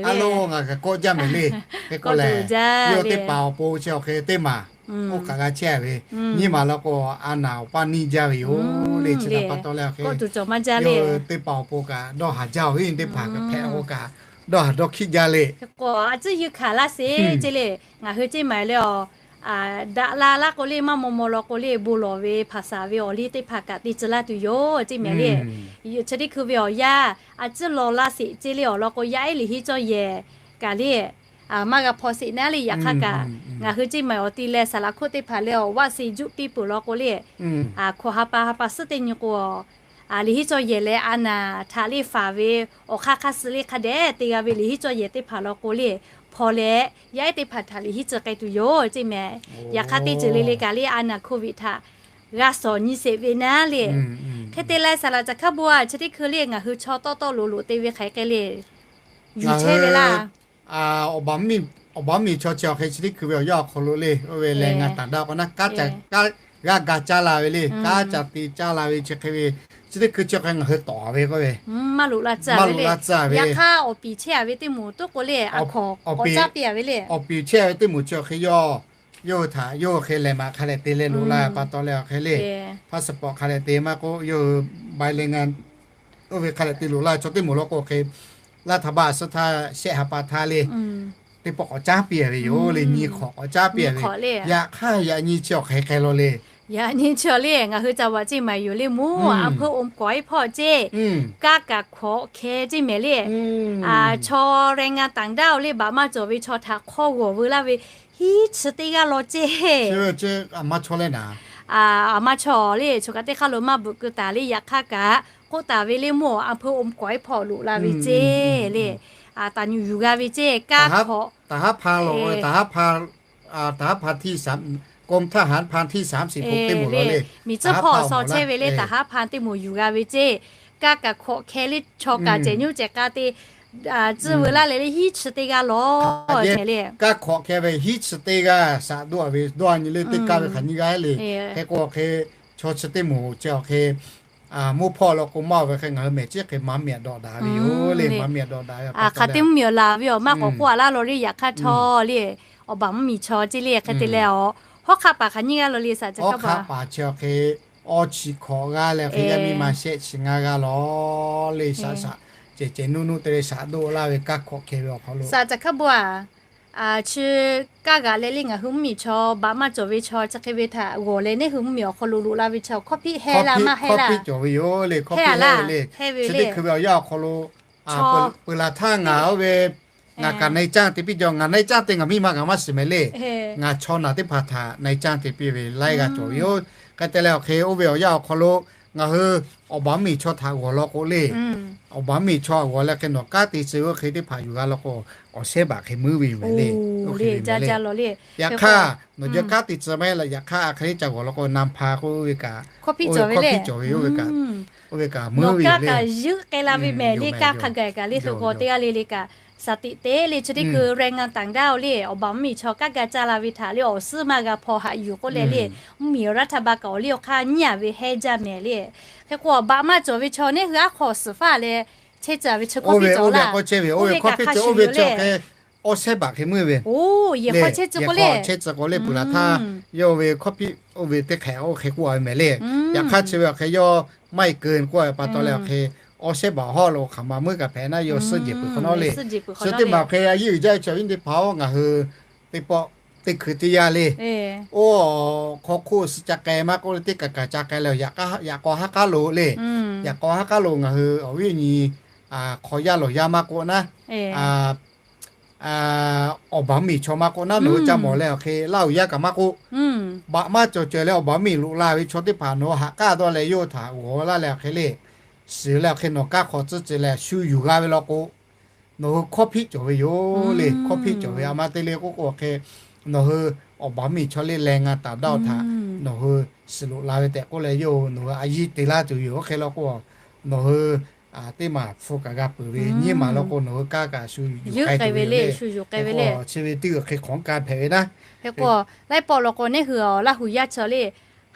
A lo ngaˬ kaꞈ kawˆ jaˇ mehˍ le. Hk'e k'o lehˬ, yawˇ teˇ paˍ awˬ pon chi awˬ hk'e teˇ maˬ oˇ kaꞈ g'a chehˇ ve, nyiˇ maˬ law k'o, a naˍ awˬ paˇ neˇ jaˇ ve yoˬ le. Chi htaꞈ pa taw leh awˬ hk'e, yawˇ teˇ paˍ awˬ pon kaꞈ dawˇ haˍ jaˇ ve, teˇ hpaˍ kaꞈ hpehꞈ k'o kaꞈ dawˇ haˍ dawˇ hkiˆ jaˇ le. Hk'e k'o, a tcuhˉ yeuˇ hkanˍ laˇ sheˍ ceˇ le. Ngaˬ hui ceˇ maˬ le awˬ daꞈ la laˇ k'o le, maˇ maw maw law k'o le, bon lawˬ ve hpaˍ saˍ ve awˬ liˇ teˇ hpaˍ kaꞈ te tcuh laˇ tuˬ yoˬ ceˇ mehˍ le. Chi teˇ hkui ve awˬ yanˇ a tcuhˉ law laˇ sheˍ ceˇ le awˬ lawn k'o, yaˇ ehˉ liꞈ henˉ cawˇ yehˬ kaꞈ le maˇ g'a hpaw sheˍ naˉ le. Yaꞈ hk'aˇ kaꞈ ngaˬ hui ceˇ maˬ awˬ ti leh saˍ laꞈ hkoˆ teˇ hpaˍ leh awˬ vaˆ se juˆ piˇ peuˬ law k'o le, hkawꞈ ha pa ha pa suhˉ teˇ nyi k'o, liꞈ henˉ cawˇ yehˬ leh a naˍ htaꞈ le faˍ ve awˬ hk'aˇ hk'aˇ suh le hk'a dehꞈ te g'a ve liꞈ henˉ cawˇ yehˬ teˇ hpaˍ law k'o le, hpaw leh yaˇ ehˉ teˇ hpaˍ htaꞈ liꞈ henˉ cawˇ k'ai tuˬ yoˬ ceˇ mehˍ. Yaꞈ hk'aˇ teˇ ceuˬ le le kaꞈ le a naˍ โควิด htaꞈ g'a shawˍ nyi sheˍ ve naˉ le. Hk'e te leh saˍ laꞈ caˬ hkaˇ bon a chi teˇ hkui le ngaˬ hui chaw tawˆ tawˆ loˍ loˍ te ve hk'aˬ hk'e le yuˬ chehˇ ve laˇ. Awˬ baˬ miˬ chaw chi awˬ hk'e chi teˇ hkui ve awˬ yanˇ awˬ hk'aw lo le, oˇ ve lehˬ ngaˬ taˍ daꞈ k'o naˉ, kanˉ g'a ga caˇ la ve le, kanˉ ca te caˇ la ve chi hk'e ve chi teˇ hkui chi awˬ hk'e ngaˬ hui tawˍ ve k'oˆ ve, maˇ loꞈ la tcuh ve le. Yaꞈ hk'aˇ awˬ piˍ chehˇ ve teˇ moˍ toˉ k'o le, a hkawꞈ k'awꞈ caˉ piˇ ve le. Awˬ piˍ chehˇ ve teˇ moˍ chi awˬ hk'e yawˇ, yawˇ hui htaꞈ yawˇ hui hk'e lehˬ maꞈ hk'a lehˬ te leh loꞈ la pa taw leh awˬ hk'e le, passport hk'a lehˬ te maˇ k'oˆ, yawˇ hui ใบแรงงาน oˇ ve hk'a lehˬ te loꞈ la chaw teˇ moˍ law k'o hk'e, รัฐบาล suh htaˇ shehˆ ha pa htaˇ le, teˇ pawˆ k'awꞈ caˉ piˇ ve yoˬ le, nyi hk'awꞈ k'awꞈ caˉ piˇ ve. Yaꞈ hk'aˇ yaꞈ nyi chi awˬ hk'e hk'e law le. Yaꞈ nyi chi le, ngaˬ hui ca vaꞈ ceˇ maˍ yoˬ le, mvuhˇ อำเภออมก๋อย hpawˇ ceˇ, kaˇ kaꞈ hkawꞈ hkeh ceˇ mehˍ le. Chaw แรงงานต่างด้าว le, baꞈ maˇ cawˬ ve chaw htaꞈ hk'awˇ g'awˬ veu laˇ ve hiˉ chi teˇ g'aˇ law ceˇ. Aˬ ma chaw le, choˬ kaꞈ teˇ hk'aˇ lo maˇ bvuhꞈ keu taˍ le. Yaꞈ hk'aˇ kaꞈ k'oˆ taˍ ve le, mvuhˇ อำเภออมก๋อย hpawˇ loꞈ la ve ceˇ le. Taˍ nyuꞈ yuˬ g'a ve ceˇ, kaˇ hkawꞈ, ทหารพราน teˇ moˍ law le, miˬ tcuhˇ hpawˇ saw chehˇ ve le, ทหารพราน teˇ moˍ yuˬ g'a ve ceˇ. Kaˇ kaꞈ hkawꞈ hkeh le, chaw kaꞈ cehˬ nyoˇ cehˬ k'a te tcuhˇ veu laˇ leh le, hiˉ chi teˇ g'aˇ law ceˇ le. Kaˇ hkawꞈ hkeh ve hiˉ chi teˇ g'aˇ shaꞈ doˆ ve dawˇ nyi le, teˇ kaˇ ve hk'aˬ nyiˇ g'aˇ le. Hk'e k'o awˬ hk'e, chaw chi teˇ moˍ chi awˬ hk'e, mvuhˇ hpawˇ law k'o maˇ ve hk'e ngaˬ hui mehˬ ciˉ hk'e maˍ miˬ dawꞈ daꞈ ve yoˬ le. Maˍ miˬ dawꞈ daꞈ ve hk'aˬ te mvuhˇ miˬ awˬ laˬ ve awˬ maˇ k'awꞈ k'oˆ a laˇ law le. Yaꞈ hk'aˇ chaw le, awˬ baˬ mvuhˇ miˬ chaw ceˇ le, hk'e te leh awˬ hawˉ hk'aˆ paˍ hk'aˬ nyiˇ g'aˇ law le, saꞈ caˬ hk'a ba. Hawˉ hk'aˆ paˍ chi awˬ hk'e awˇ chi hkawꞈ g'aˇ leh hk'e yaˇ miˇ ma shehˆ chi ngaˇ g'aˇ law le. Shaꞈ shaꞈ cehˬ cehˬ nuˇ nuˇ te ve shaꞈ doˆ laˇ ve kaˇ hkawꞈ hkeh ve awˬ hk'aw lo, saꞈ caˬ hk'a ba a, chi kaˇ g'aꞈ leh le ngaˬ hui mvuhˇ miˬ chaw baꞈ maˇ cawˬ ve chaw chi hk'e ve htaꞈ g'awˬ leh neˇ hui mvuhˇ miˬ awˬ hk'aw lo loꞈ la ve chaw hkawˇ hpiˆ heh la maˇ heh la, hkawˇ hpiˆ cawˬ ve yoˬ le. Hkawˇ hpiˆ heh ve le. Chi teˇ hkui ve awˬ yanˇ awˬ hk'aw lo peuˬ laˬ htaˇ ngaˬ oˇ ve ngaˬ kaꞈ นายจ้าง te piˇ jaw. Ngaˬ นายจ้าง te ngaˬ miˇ ma kaꞈ maˇ shiˍ mehˍ le. Ngaˬ chaw naˬ teˇ hpaˍ htaꞈ นายจ้าง te piˇ ve laiˉ g'aˇ cawˬ ve yoˬ. Hk'e te leh awˬ hk'e oˇ ve awˬ yanˇ awˬ hk'aw lo ngaˬ hui awˬ baˬ mvuhˇ miˬ chaw htaꞈ g'awˬ law k'o le, awˬ baˬ mvuhˇ miˬ chaw g'awˬ leh hk'e nawˬ kanˉ te tcuh ve oˇ hk'e teˇ hpaˍ yuˬ g'a law k'o, awˬ shehˉ baꞈ hk'e meuˇ ve yoˬ mehˍ le. Yaꞈ hk'aˇ nawˬ jawˇ kanˉ te tcuh maˇ heˆ la. Yaꞈ hk'aˇ a hk'e le ca g'awˬ law k'o, นำพา k'oˆ ve kaꞈ, hkawˇ hpiˆ cawˬ ve le. Oˇ ve kaꞈ meuˇ ve yoˬ le. Kaˇ kaꞈ yuˉ k'ai la ve mehˍ le. Kaˇ hk'a gaˬ kaꞈ le hk'e g'awˬ teˇ g'aˇ le le kaꞈ shaˍ tiꞈ te le. Chi teˇ hkui แรงงานต่างด้าว le, awˬ baˬ mvuhˇ miˬ chaw kanˉ ga caˇ la ve htaꞈ le awˬ suhˉ maˇ g'a hpaw haꞈ yuˬ k'oˆ leh le, mvuhˇ miˬ รัฐบาล kaꞈ awˬ liˇ awˬ hk'aˇ nyiˉ a ve heh jaˇ mehˍ le. Hk'e k'o awˬ baˬ maˇ cawˬ ve chaw neˇ hui aˉ hk'aw suhˍ faˇ leh chehˇ tcuh ve chi hkawˇ hpiˆ cawˬ la. Oˇ ve kaꞈ hk'a shuˍ yoˬ le. Awˬ shehˉ baꞈ hk'e meuˇ ve, yehˬ hk'aw chehˇ tcuh k'o le, peuˬ laˬ htaˇ yawˇ ve hkawˇ hpiˆ oˇ ve teˇ hk'ehꞈ oˇ hk'e k'oˆ a ve mehˍ le. Yaꞈ hk'aˇ chi ve awˬ hk'e yawˇ maˇ heˆ keu k'oˆ a ve pa taw leh awˬ hk'e, awˬ shehˉ baˬ hawˉ lo hk'aˬ ma meuˇ kaꞈ hpehꞈ naˉ, yawˇ suhˉ jehˬ peuˬ hk'awꞈ nawˉ le. Suhˉ teˇ maˬ awˬ hk'e a yeˇ uiˍ jaˇ ve chaw viˉ teˇ hpaˍ-oˬ, ngaˬ hui teˇ pawˆ teˇ hkui teˇ yanˇ le, oˇ hk'aw hk'oˆ suh ca k'ai maˇ k'oˆ le, teˇ kaꞈ kaꞈ ca k'ai leh yaꞈ k'aw ha k'aˉ lo le. Yaꞈ k'aw ha k'aˉ lo ngaˬ hui awˬ viˉ awˬ nyi hk'aw yaˇ lawˬ yaˇ maˇ k'oˆ naˉ, awˬ baˬ mvuhˇ miˬ chaw maˇ k'oˆ naˉ, nawˬ hui ca mawˬ leh awˬ hk'e laˇ uiˍ yaˇ kaꞈ maˇ k'oˆ, baꞈ maˇ cawˬ cawˬ leh awˬ baˬ mvuhˇ miˬ loꞈ la ve chaw teˇ hpaˍ nawˬ hui ha k'aˉ dawˇ leh yawˇ hui htaꞈ g'awˬ laˇ leh awˬ hk'e le, shiˍ leh awˬ hk'e nawˬ kanˉ hk'aw tcuhˉ tcuhˉ leh shu yuˬ g'a ve law k'o, nawˬ hui hkawˇ hpiˆ cawˬ ve yoˬ le. Hkawˇ hpiˆ cawˬ ve a ma te le k'oˆ k'o awˬ hk'e, nawˬ hui awˬ baˬ mvuhˇ miˬ chaw le แรงงานต่างด้าว htaꞈ nawˬ hui shiˍ loꞈ la ve tehꞈ k'oˆ leh yawˇ hui nawˬ hui a yiˇ te laˇ tuˬ yoˬ. Oˇ hk'e law k'o, nawˬ hui teˇ maˬ hpu kaꞈ g'a peuˬ ve nyiˇ maˬ law k'o nawˬ hui kanˉ kaꞈ shu yuˬ k'ai tuˬ ve yoˬ le. Chi ve teˇ g'uiˬ hk'e hk'awꞈ kanˇ hpehꞈ ve naˉ. Hk'e k'o laiˉ pawˆ law k'o neˇ hui awˬ Laˇ huˍ yaˇ chaw le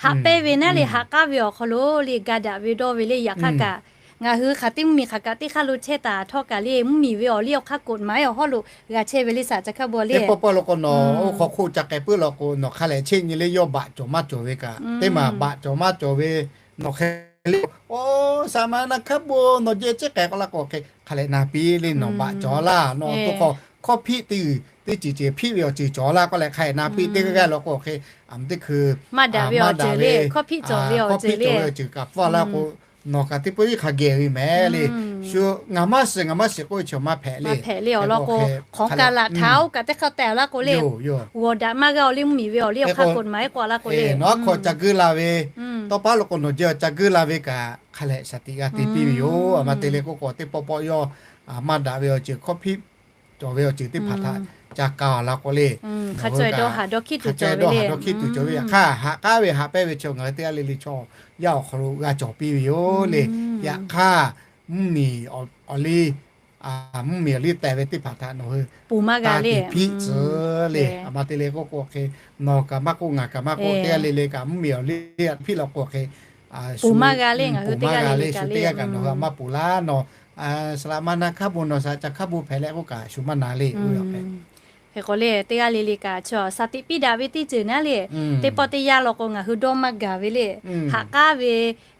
haꞈ pehnˇ ve naˉ le, haꞈ k'aˉ ve awˬ hk'aw lo le ga daꞈ ve dawˇ ve le. Yaꞈ hk'aˇ kaꞈ ngaˬ hui hk'aˬ teˇ mvuhˇ miˬ hk'aˬ kaꞈ teˇ hk'aˇ lo chehˇ taˍ htawˇ kaꞈ le, mvuhˇ miˬ ve awˬ liˇ awˬ hk'aˇ กฎหมาย awˬ hawˉ lo g'a chehˇ ve le, saˍ ca hkaˇ baw le. Teˇ pawˆ pawˆ law k'o nawˬ oˇ hk'aw hk'oˆ ca k'ai puiˉ law k'o nawˬ hk'a lehˬ cheˆ nyi le, yawˇ baꞈ cawˬ maˇ cawˬ ve kaꞈ, teˇ maˬ baꞈ cawˬ maˇ cawˬ ve nawˬ hk'e le, oˇ saˍ ma na hkaˉ bon nawˬ jehˇ ceˉ k'ai k'o laˇ k'o hk'e hk'a lehˬ na piˇ le, nawˬ baꞈ cawˬ laˇ, nawˬ awˬ to hk'aw hkawˇ hpiˆ teˇ g'uiˬ teˇ ceuˬ ceuˬ hpiˆ ve awˬ ceuˬ cawˬ laˇ k'oˆ leh hk'a lehˬ na piˇ teˇ g'aˇ g'aˇ law k'o hk'e, a teˇ hkui maˇ daꞈ ve awˬ ceuˬ le, hkawˇ hpiˆ cawˬ ve awˬ ceuˬ kaꞈ pfuhˇ laˇ k'o, nawˬ kaꞈ teˇ pawˆ iˉ hk'a geh ve mehˍ le. Shu ngaˬ maˇ shiˍ ngaˬ maˇ shiˍ k'oˆ ve chaw maˇ hpehꞈ le. Awˬ lawn k'o hk'awꞈ ka laꞈ htaꞈ oˇ kaꞈ teˇ hk'aˇ tehꞈ laˇ k'o le, g'awˬ daꞈ maˇ g'a awˬ liˇ mvuhˇ miˬ ve awˬ liˇ awˬ hk'aˇ กฎหมาย k'oˆ laˇ k'o le, nawˬ aˉ hk'aw ca guˇ la ve, tawˇ paˉ law k'o nawˬ jehˇ ca guˇ la ve kaꞈ hk'a lehˬ shaˍ tiꞈ g'a te piˇ ve yoˬ. A ma te le k'oˆ k'o teˇ pawˆ pawˆ yawˇ maˇ daꞈ ve awˬ ceuˬ hkawˇ hpiˆ cawˬ ve awˬ ceuˬ teˇ hpaˍ htaꞈ ca ka laˇ k'o le, hk'a ca dawˇ haˍ dawˇ hkiˆ tuˬ cawˬ ve le. Dawˇ hkiˆ tuˬ cawˬ ve yaꞈ hk'aˇ haꞈ k'aˉ ve haꞈ pehnˇ ve chaw ngaˬ hui teˇ g'aˇ le le chaw yaˇ awˬ hk'aw lo g'a cawˬ piˇ ve yoˬ le. Yaꞈ hk'aˇ mvuhˇ miˬ awˬ liˇ mvuhˇ miˬ awˬ liˇ teh ve teˇ hpaˍ htaꞈ nawˬ hui pon maˇ g'a le, piˇ tcuh le. A ma te le k'oˆ k'o hk'e, nawˬ kaꞈ maˇ k'oˆ ngaˬ kaꞈ maˇ k'oˆ teˇ g'aˇ le le kaꞈ mvuhˇ miˬ awˬ liˇ piˇ law k'o hk'e, Ponˬ maˇ g'a le, ngaˬ hui teˇ g'aˇ le le kaꞈ le, maˇ ponˬ laˇ nawˬ. Saˍ laꞈ ma na hkaˉ bon nawˬ saˍ ca hkaˉ bon hpehꞈ leh k'oˆ kaꞈ shu maˇ na le. Hk'e k'o le, teˇ g'aˇ le le kaꞈ chaw saˍ tiꞈ piˇ daꞈ ve teˇ ceuˬ naˉ le, teˇ pawˆ teˇ yanˇ law k'o ngaˬ hui dawˇ maˇ gaˬ ve le. Haꞈ k'aˉ ve,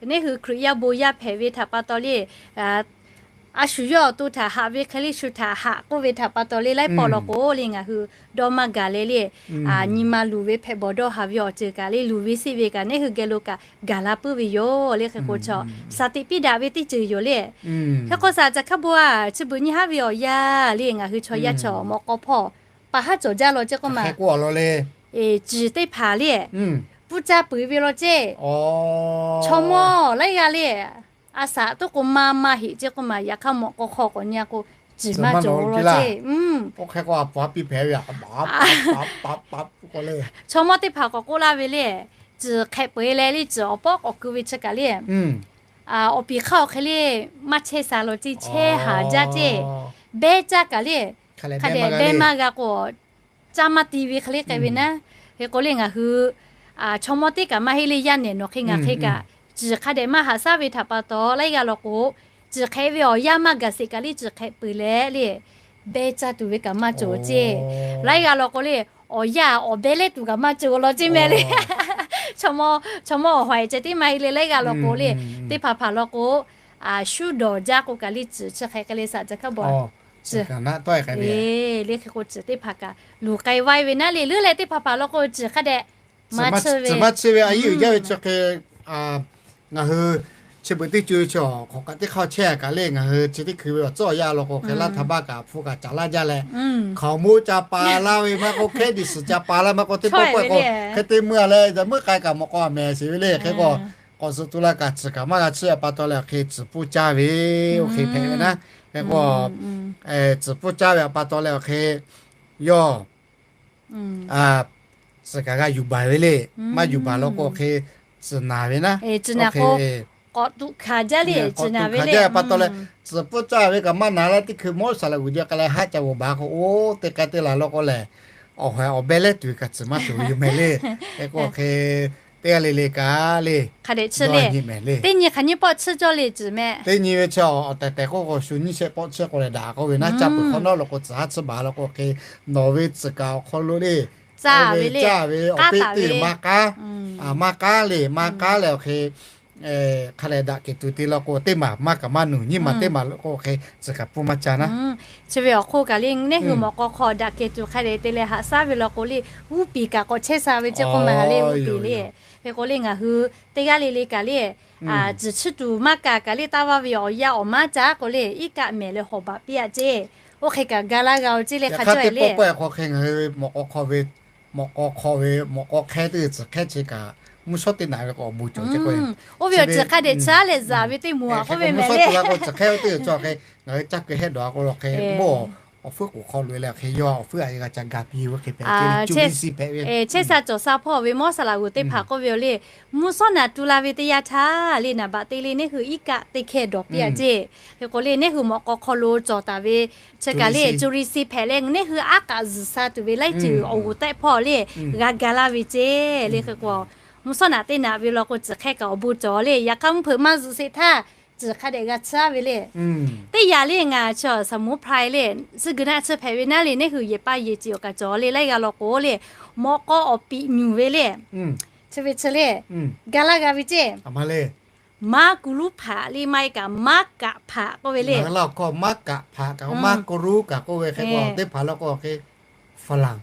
neˇ hui Hkriꞈ yaˇ bon yaˇ hpehꞈ ve htaꞈ pa taw le, a shu yawˇ awˬ to htaꞈ haꞈ ve hk'e le, shu htaꞈ haꞈ k'oˆ ve htaꞈ pa taw le, laiˉ pawˆ law k'o le ngaˬ hui dawˇ maˇ gaˬ leh le, nyi ma luˬ ve hpehꞈ bawˬ dawˇ haˍ ve awˬ ceuˬ kaꞈ le, luˬ ve siˆ ve kaꞈ neˇ hui geh lo kaꞈ gaˬ la puiˉ ve yoˬ le. Hk'e k'o chaw saˍ tiꞈ piˇ daꞈ ve teˇ ceuˬ yoˬ le. Hk'e k'o saˍ ca hkaˉ bon a, chi beuꞈ nyi haˉ ve awˬ yanˇ le ngaˬ hui chaw yaˇ chaw mawꞈ k'aw hpawˇ pa haˉ cawˬ jaˇ law ceˇ k'oˆ ma, ciˬ teˇ hpaˍ le, puˇ caˇ peuˬ ve law ceˇ. Chaw mawˇ laiˉ g'aˇ le, a saˍ toˉ k'o maˇ maˇ heꞈ ceˇ k'oˆ ma, yaꞈ hk'aˇ mawꞈ k'aw hk'aw k'awꞈ nyi a k'o, ciˬ maˇ cawˬ law ceˇ. Chaw mawˇ teˇ hpaˍ k'awꞈ k'oˆ laˇ ve le, ciˬ hk'ehꞈ peuˬ leh le ciˬ awˬ pawˆ k'awꞈ keu ve chi kaꞈ le, awˬ piˍ hk'aˇ awˬ hk'e le maˇ chehˇ sha law ceˇ, chehˇ haˍ jaˇ ceˇ. Behˇ caˇ kaꞈ le, hk'a dehꞈ behˇ maˇ g'a k'o, caˇ maˇ ti ve hk'e le k'ai ve naˉ. Hk'e k'o le ngaˬ hui chaw mawˇ teˇ kaꞈ maˇ heˆ le, yaˇ nehˬ nawˬ hk'e ngaˬ hk'e kaꞈ, ciˬ hk'a dehꞈ maˇ haꞈ shaˉ ve htaꞈ pa taw laiˉ g'aˇ law k'o, ciˬ hk'ehꞈ ve awˬ yanˇ maˇ gaˬ sheˍ kaꞈ le ciˬ hk'ehꞈ peuˬ leh le, behˇ caˇ tuˬ ve kaꞈ maˇ cawˬ ceˇ. Laiˉ g'aˇ law k'o le, awˬ yanˇ awˬ behˇ lehˉ tuˬ kaꞈ maˇ cawˬ law ceˇ mehˍ le. Chaw mawˇ awˬ ha e ceh tiˉ maˇ heˆ le, laiˉ g'aˇ law k'o le, teˇ hpaˍ hpaˍ law k'o, shuˉ dawˬ jaˇ k'o kaꞈ le ciˬ chi hk'ehꞈ k'ai le saˍ ca hkaˉ bon a, ciˬ le hk'e k'o ciˬ teˇ hpaˍ kaꞈ luˬ k'ai vaiˇ ve naˉ le, leuˉ leh teˇ hpaˍ hpaˍ law k'o ciˬ hk'a dehꞈ maˇ chiˇ ve, maˇ chiˇ ve a yiˉ uiˍ jaˇ ve chi hk'e ngaˬ hui chi beuꞈ teˇ co chi awˬ hk'awꞈ kaꞈ teˇ hk'aˇ chehˇ a kaꞈ le, ngaˬ hui chi teˇ hkui ve awˬ tcuhˉ awˬ yanˇ law k'o hk'e laˇ htaˇ baˇ kaꞈ hpu kaꞈ caˍ laˇ jaˇ leh, hkaoˍmonˇ ca pa laˇ ve maˇ k'oˆ, hkehˉ diˬ suhˍ ca pa laˇ maˇ k'oˆ, teˇ pawˆ pawˆ k'o hk'e te meuˇ a leh, meuˇ k'ai kaꞈ mawꞈ k'aw a mehˍ sheˍ ve le. Hk'e k'o k'awꞈ suh tu la kaꞈ ciˬ kaꞈ maˇ g'a chiˇ a pa taw leh awˬ hk'e ciˬ pfuhˇ caˇ ve, oˇ hk'e hpehꞈ ve naˉ. Hk'e k'o ciˬ pfuhˇ caˇ ve a pa taw leh awˬ hk'e yawˇ ciˬ kaꞈ g'a yuˬ baˬ ve le. Maˇ yuˬ baˬ law k'o hk'e ciˬ naˍ ve naˉ. K'awꞈ tuꞈ hkanˍ jaˇ le, k'awꞈ tuꞈ hkanˍ jaˇ ve pa taw leh, ciˬ pfuhˇ caˇ ve kaꞈ maˇ naˍ leh teˇ hkui mawˇ saˍ laꞈ g'uiˬ jaˇ k'ai leh haˆ ca g'oˍ baˬ k'o, oˇ te k'ai te laˬ law k'o lehˬ, awˬ ha awˬ behˇ lehˉ tuˬ ve kaꞈ ciˬ maˇ cawˬ ve yoˬ mehˍ le. Hk'e k'o hk'e teˇ g'aˇ le le kaꞈ le, hk'a dehꞈ chiˇ le, teˇ nyi hk'aˬ nyiˇ pawˆ chiˇ cawˇ le ciˬ mehˍ. Teˇ nyi ve chi awˬ tehˬ tehˬ k'oˆ k'o shu nyiˇ shehˆ pawˆ chiˇ k'o leh daꞈ k'oˆ ve naˉ, caˇ peuˬ hk'awꞈ nawˉ law k'o ciˬ haˉ chiˇ baˬ law k'o hk'e, nawˬ ve ciˬ kaꞈ awˬ hk'aw lo le, caˇ ve le, caˇ ve awˬ peˆ teˇ maˇ k'aˉ, maˇ k'aˉ le, maˇ k'aˉ leh awˬ hk'e hk'a lehˬ daꞈ kehˬ tuˬ te law k'o teˇ maˬ maˇ kaꞈ maˇ nuˬ, nyiˇ maˬ teˇ maˬ law k'o hk'e ciˬ kaꞈ pfuhˇ maˇ caˇ naˉ. Chi ve awˬ hk'oˆ kaꞈ le, neˇ hui mawꞈ k'aw hk'aw daꞈ kehˬ tuˬ hk'a dehꞈ te leh haꞈ shaˉ ve law k'o le, g'uˇ piˍ kaꞈ k'awꞈ chehˇ sha ve ceˇ k'oˆ ma le, g'uˇ piˍ le. Hk'e k'o le ngaˬ hui teˇ g'aˇ le le kaꞈ le, ciˬ chiˇ tuˬ maˇ kaꞈ kaꞈ le, taˇ vaˇ ve awˬ yanˇ awˬ maˉ caˇ k'o le, iˉ kaˆ mehˍ leh hawˍ baˬ piˇ a ceˇ. Oˇ hk'e kaꞈ ga laˇ g'a-o ceˇ le, hk'a cawˇ e le. K'awꞈ k'oˆ ve, mawꞈ k'aw hk'aw ve mawꞈ k'aw hk'ehˇ teˇ g'uiˬ ciˬ hk'ehˇ chi kaꞈ mvuhˇ shawˉ teˇ naꞈ ve k'awꞈ bon cawˬ ceˇ k'o, oˇ ve awˬ ceuˬ hk'a dehꞈ chiˇ leh zaˍ ve teˇ moˍ a k'oˆ ve mehˍ le. Mvuhˇ shawˉ teˇ g'uiˬ ciˬ hk'ehˇ ve teˇ g'uiˬ cawˬ hk'e, ngaˬ hui caˇ keu hehˆ dawˬ a k'o hk'e, mawˇ awˬ fuiˉ k'oˍ hk'aw loꞈ e leh hk'e yawˇ awˬ fuiˉ a e g'a ca ga piˇ ve hk'e hpehꞈ ceˇ le. Chehˇ sha cawˬ sha hpawˇ ve mawˇ saˍ laꞈ g'uiˬ teˇ hpaˍ k'oˆ ve yoˬ le, mvuhˇ shawˉ naꞈ tu la ve teˇ yanˇ htaˇ le, naˍ baꞈ te le neˇ hui iˉ kaˆ teˇ hkehˇ dawˬ piˇ a ceˇ. Hk'e k'o le neˇ hui mawꞈ k'aw hk'aw lo cawˬ taˍ ve chi kaꞈ le, co ri si hpehꞈ leh neˇ hui aˉ k'aꞈ zuhˬ sha tuˬ ve laiˉ ceuˬ awˬ g'uˬ tehꞈ hpawˇ le, g'a ga laˇ ve ceˇ le. Hk'e k'o mvuhˇ shawˉ naꞈ teˇ naꞈ ve law k'o ciˬ hk'ehˇ kaꞈ awˬ bon cawˬ le, yaꞈ hk'aˇ mvuhˇ hpeuꞈ maˇ zuhꞈ sheˍ htaˇ, ciˬ hk'a dehꞈ g'a chiˇ ve le. Teˇ yanˇ le ngaˬ chi saˍ mvuhˇ hpra le, suh gui naˆ chi hpehꞈ ve naˉ le, neˇ hui yehˬ paˇ yehˬ ceˬ awˬ kaꞈ cawˬ le, laiˉ g'aˇ law k'o le, mawꞈ k'aw awˬ piꞈ nyuˬ ve le. Chi ve chi le, ga laˇ g'a ve ceˇ. Maˇ ku luˉ hpaꞈ le, maˇ e kaꞈ maˇ kaꞈ hpaꞈ k'oˆ ve le. Maˇ ku luˉ kaꞈ k'oˆ ve hk'e k'o teˇ hpaˍ law k'o hk'e, Htaiˍ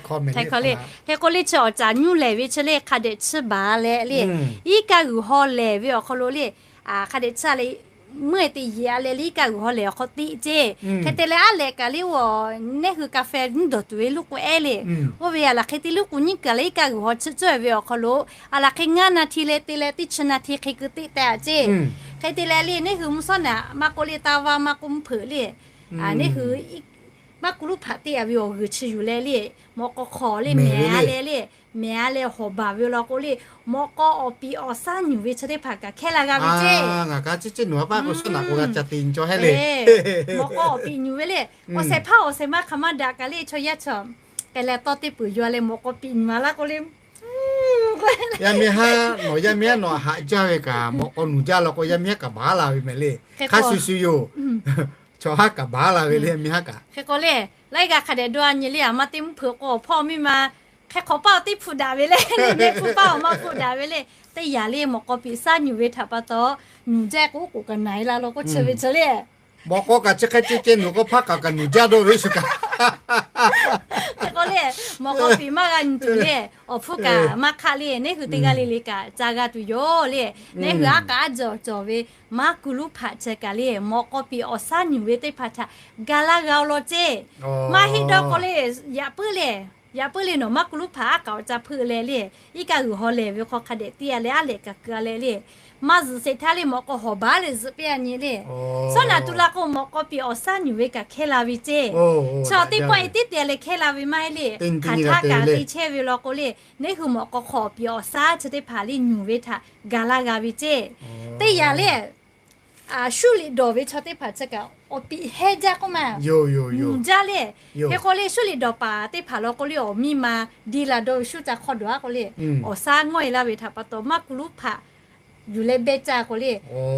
hkawˇ le. Hk'e k'o le chi awˬ caˍ nyuˇ lehˬ ve chi le hk'a dehꞈ chiˇ baˬ leh le, iˉ kaˆ g'uiˬ haw lehˬ ve awˬ hk'aw lo le, hk'a dehꞈ chiˇ a le, meuˇ te yeˬ a leh le iˉ kaˆ g'uiˬ haw lehˬ awˬ hk'aw teˇ ceˇ. Hk'e te leh aˉ lehꞈ kaꞈ le, oˇ neˇ hui ka feh nyiˇ dawˬ tuˬ ve luˉ k'u ehˉ le. Oˇ ve a laˬ hk'e te luˉ k'u nyiˇ kaꞈ leh iˉ kaˆ g'uiˬ haw chiˇ cawˇ ve awˬ hk'aw lo, a laˬ hk'e ngaˇ na hti leh te leh teˇ chi na hti hk'e keu teˇ teh a ceˇ. Hk'e te leh le neˇ hui mvuhˇ shawˉ naꞈ maˇ k'oˆ le, taˇ vaˇ maˇ k'oˆ, mvuhˇ hpeuꞈ le, neˇ hui maˇ ku luˉ hpaꞈ teˇ a ve awˬ g'uiˬ chi yuˬ leh le, mawꞈ k'aw hk'aw le mehˍ a leh le, mehˍ a leh hawˍ baˬ ve law k'o le, mawꞈ k'aw awˬ piꞈ awˬ shaˉ nyuˬ ve chi teˇ hpaˍ kaꞈ hkehˇ la g'a ve ceˇ. Ngaˬ kaꞈ ciˉ ciˉ nawˬ a paˇ k'o shaˉ naꞈ k'o g'a ca te nyi cawˇ hehˉ le. Mawꞈ k'aw awˬ piꞈ nyuˬ ve le, awˬ shehˍ hpaˇ awˬ shehˍ ma hk'aˬ ma daꞈ kaꞈ le chaw yaˇ chaw, k'ai leh tawˇ teˇ peuˬ yaw leh mawꞈ k'aw piꞈ nyuˬ a laˇ k'o le, mvuhˇ Yaˇ miˇ haˉ nawˬ, yaˇ miˇ haˉ nawˬ haꞈ jaˇ ve kaꞈ mawꞈ k'aw nuˬ jaˇ law k'o, yaˇ miˇ haˉ kaꞈ baˬ la ve mehˍ le. Hk'a shuˍ shuˍ yoˬ. Chaw haˉ kaꞈ baˬ la ve le, yaˇ miˇ haˉ kaꞈ. Hk'e k'o le, laiˉ g'a hk'a dehꞈ dawˇ a nyi le, a ma teˇ mvuhˇ hpeuꞈ k'o awˬ hpawˇ miˇ ma hk'e hk'awꞈ paˇ awˬ teˇ hpfuhˆ daꞈ ve le, nehˬ hpfuhˆ paˇ awˬ ma hpfuhˆ daꞈ ve le. Teˇ yanˇ le mawꞈ k'aw piˍ shaˉ nyuˬ ve htaꞈ pa taw, nuˬ jaˇ k'o k'oˍ kaꞈ naˍ e la law k'o, chi ve chi le. Mawꞈ k'aw kaꞈ chi hk'e ceh ceh nuˬ k'o hpaˇ kaꞈ kaꞈ nuˬ jaˇ dawˇ ve shu kaꞈ. Hk'e k'o le, mawꞈ k'aw piˍ maˇ g'a nyi tuˬ le, awˬ hpfuhˇ kaꞈ maˇ hk'aˆ le. Neˇ hui teˇ g'aˇ le le kaꞈ ca g'a tuˬ yoˬ le. Neˇ hui aˉ k'aꞈ aˉ jawˬ cawˬ ve maˇ kuˬ luˉ hpaꞈ chi kaꞈ le, mawꞈ k'aw piˍ awˬ shaˉ nyuˬ ve teˇ hpaˍ htaꞈ ga laˇ g'a law ceˇ. Maˇ heˆ dawˇ k'o le, yaꞈ puiˉ le, yaꞈ puiˉ le nawˬ maˇ kuˬ luˉ hpaꞈ aˉ k'aꞈ awˬ ca hpeuˆ leh le, iˉ kaˆ g'uiˬ haw lehˬ ve hk'aw hk'a dehꞈ tiˇ a leh aˉ lehꞈ kaꞈ keu a leh le, maˇ zuhꞈ sheˍ htaˇ le mawꞈ k'aw hawˍ baˉ leh zuhꞈ piˇ a nyi le. Sawˉ naꞈ tu la k'o mawꞈ k'aw piˍ awˬ shaˉ nyuˬ ve kaꞈ hkehˇ la ve ceˇ. Chaw teˇ pawˆ e tiˉ te leh hkehˇ la ve maˇ heˆ le. Hk'aˬ htaˇ kaꞈ te chehˇ ve law k'o le, neˇ hui mawꞈ k'aw hk'aw piˍ awˬ shaˉ chi teˇ hpaˍ le nyuˬ ve htaꞈ ga laˇ g'a ve ceˇ. Teˇ yanˇ le, shuˉ liꞈ dawˬ ve chaw teˇ hpaˍ chi kaꞈ awˬ piˍ hehnˇ jaˇ k'oˆ ma, nuˬ jaˇ le. Hk'e k'o le shuˉ liꞈ dawˬ paˍ teˇ hpaˍ law k'o le awˬ miˇ ma diˇ la dawˇ ve shuˉ ca hk'aw dawˬ a k'o le, awˬ shaˉ ngawˇ e laˇ ve htaꞈ pa taw maˇ kuˬ luˉ hpaꞈ yuˬ leh beh caˇ k'o le,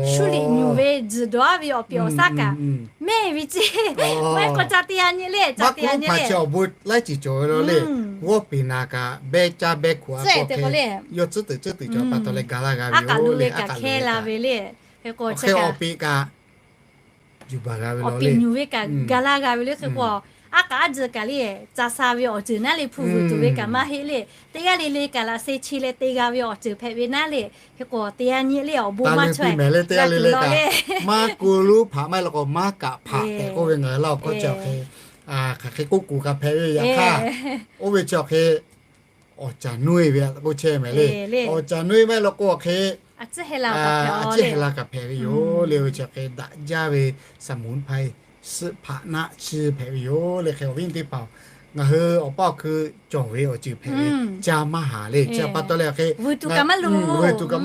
shuˉ liꞈ nyuˬ ve tzuhˬ dawˬ a ve awˬ piˍ awˬ shaˉ kaꞈ mehˇ ve ceˇ. Maˇ heˆ k'o ca te a nyi le, ca te a nyi le. Awˬ bon laiˉ ceuˬ cawˬ ve law le. G'awˇ piˍ naˍ kaꞈ beh caˇ beh hkuꞈ a k'o hk'e, yawˇ tcuhˉ teꞈ tcuhˉ teꞈ cawˬ pa taw leh ga laˇ g'a ve yoˬ le. Aˉ k'aꞈ lu ve kaꞈ hkehˇ la ve le. Hk'e k'o awˬ piˍ kaꞈ yuˬ baˬ g'a ve law le. Awˬ piˍ nyuˬ ve kaꞈ ga laˇ g'a ve le. Hk'e k'o aˉ k'aꞈ aˉ jeuˬ kaꞈ le, ca sha ve awˬ ceuˬ naˉ le, hpu vuiˬ tuˬ ve kaꞈ maˇ heˆ le. Teˇ g'aˇ le le kaꞈ laꞈ sheh chi leh te g'a ve awˬ ceuˬ hpehꞈ ve naˉ le. Hk'e k'o te a nyi le awˬ bon maˇ chaweh g'a tuˬ law le. Maˇ kuˬ luˉ hpaꞈ maˇ heˆ law k'o maˇ kaꞈ hpaꞈ tehꞈ k'oˆ ve ngaˬ hui laˇ awˬ hkawˇ chi awˬ hk'e, hk'aˬ hk'e k'oˆ kuˬ kaꞈ hpehꞈ ve yaꞈ hk'aˇ, oˇ ve chi awˬ hk'e awˬ caˬ nuˇ e ve k'oˆ chehˇ mehˍ le. Awˬ caˬ nuˇ e maˇ heˆ law k'o awˬ hk'e a ciˉ heh la kaꞈ hpehꞈ ve yoˬ le. Oˇ ve chi hk'e daꞈ jaˇ ve saˍmonˍ hpaˇ suhˆ hpaꞈ naˆ chi hpehꞈ ve yoˬ le. Hk'e awˬ viˉ teˇ hpaˍ, ngaˬ hui awˬ paˇ awˬ hkui cawˬ ve awˬ ceuˬ hpehꞈ ve, ca maˇ haˍ le. Chi pa taw leh hk'e vuiˬ tuˬ kaꞈ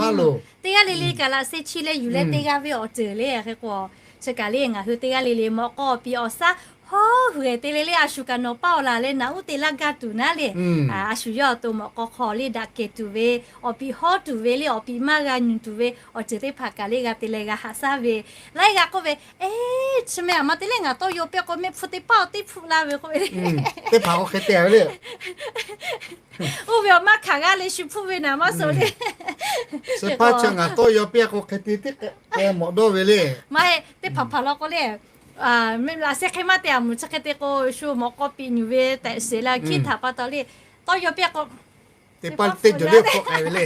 maˇ loˍ. Teˇ g'aˇ le le kaꞈ laꞈ sheh chi leh yuˬ leh te g'a ve awˬ ceuˬ le. Hk'e k'o chi kaꞈ le ngaˬ hui teˇ g'aˇ le le mawꞈ k'aw piˍ awˬ shaˉ hawˉ hui e te le le, a shu kaꞈ nawˬ paˇ awˬ laˬ leh naꞈ uˉ te laˇ gaˇ tuˬ naˉ le. A shu yawˇ awˬ to mawꞈ k'aw hk'aw le daꞈ kehˬ tuˬ ve, awˬ piˍ hawˉ tuˬ ve le, awˬ piˍ maˇ g'a nyi tuˬ ve awˬ ceuˬ teˇ hpaˍ kaꞈ le g'a te leh g'a haꞈ shaˉ ve. Laiˉ g'aˇ k'oˆ ve, Eˇ, chi meh a ma te leh ngaˬ tawˇ yaw piˇ k'o mehˆ hpfuhˇ teˇ paˆ awˬ teˇ hpfuhˆ la ve k'oˆ ve le. Teˇ hpaˍ k'o hk'e te ve le. Oˇ ve awˬ maˇ hkanˍ g'aˇ le shu hpfuhˆ ve naˍ maˇ suh le. Chi hpaˇ chi ngaˬ tawˇ yaw piˇ k'o hk'e te teˇ k'ehꞈ mawꞈ dawˇ ve le. Maˇ heˆ, teˇ hpaˍ hpaˍ law k'o le, laꞈ sheh hk'e maˇ te a mvuhˬ chi hk'e te k'o shu mawꞈ k'aw piˍ nyuˬ ve tehꞈ sheˍ la hkiˇ htaꞈ pa taw le, tawˇ yaw piˇ k'o teˇ paˆ teˇ cawˬ le hpfuhˆ k'ai ve le.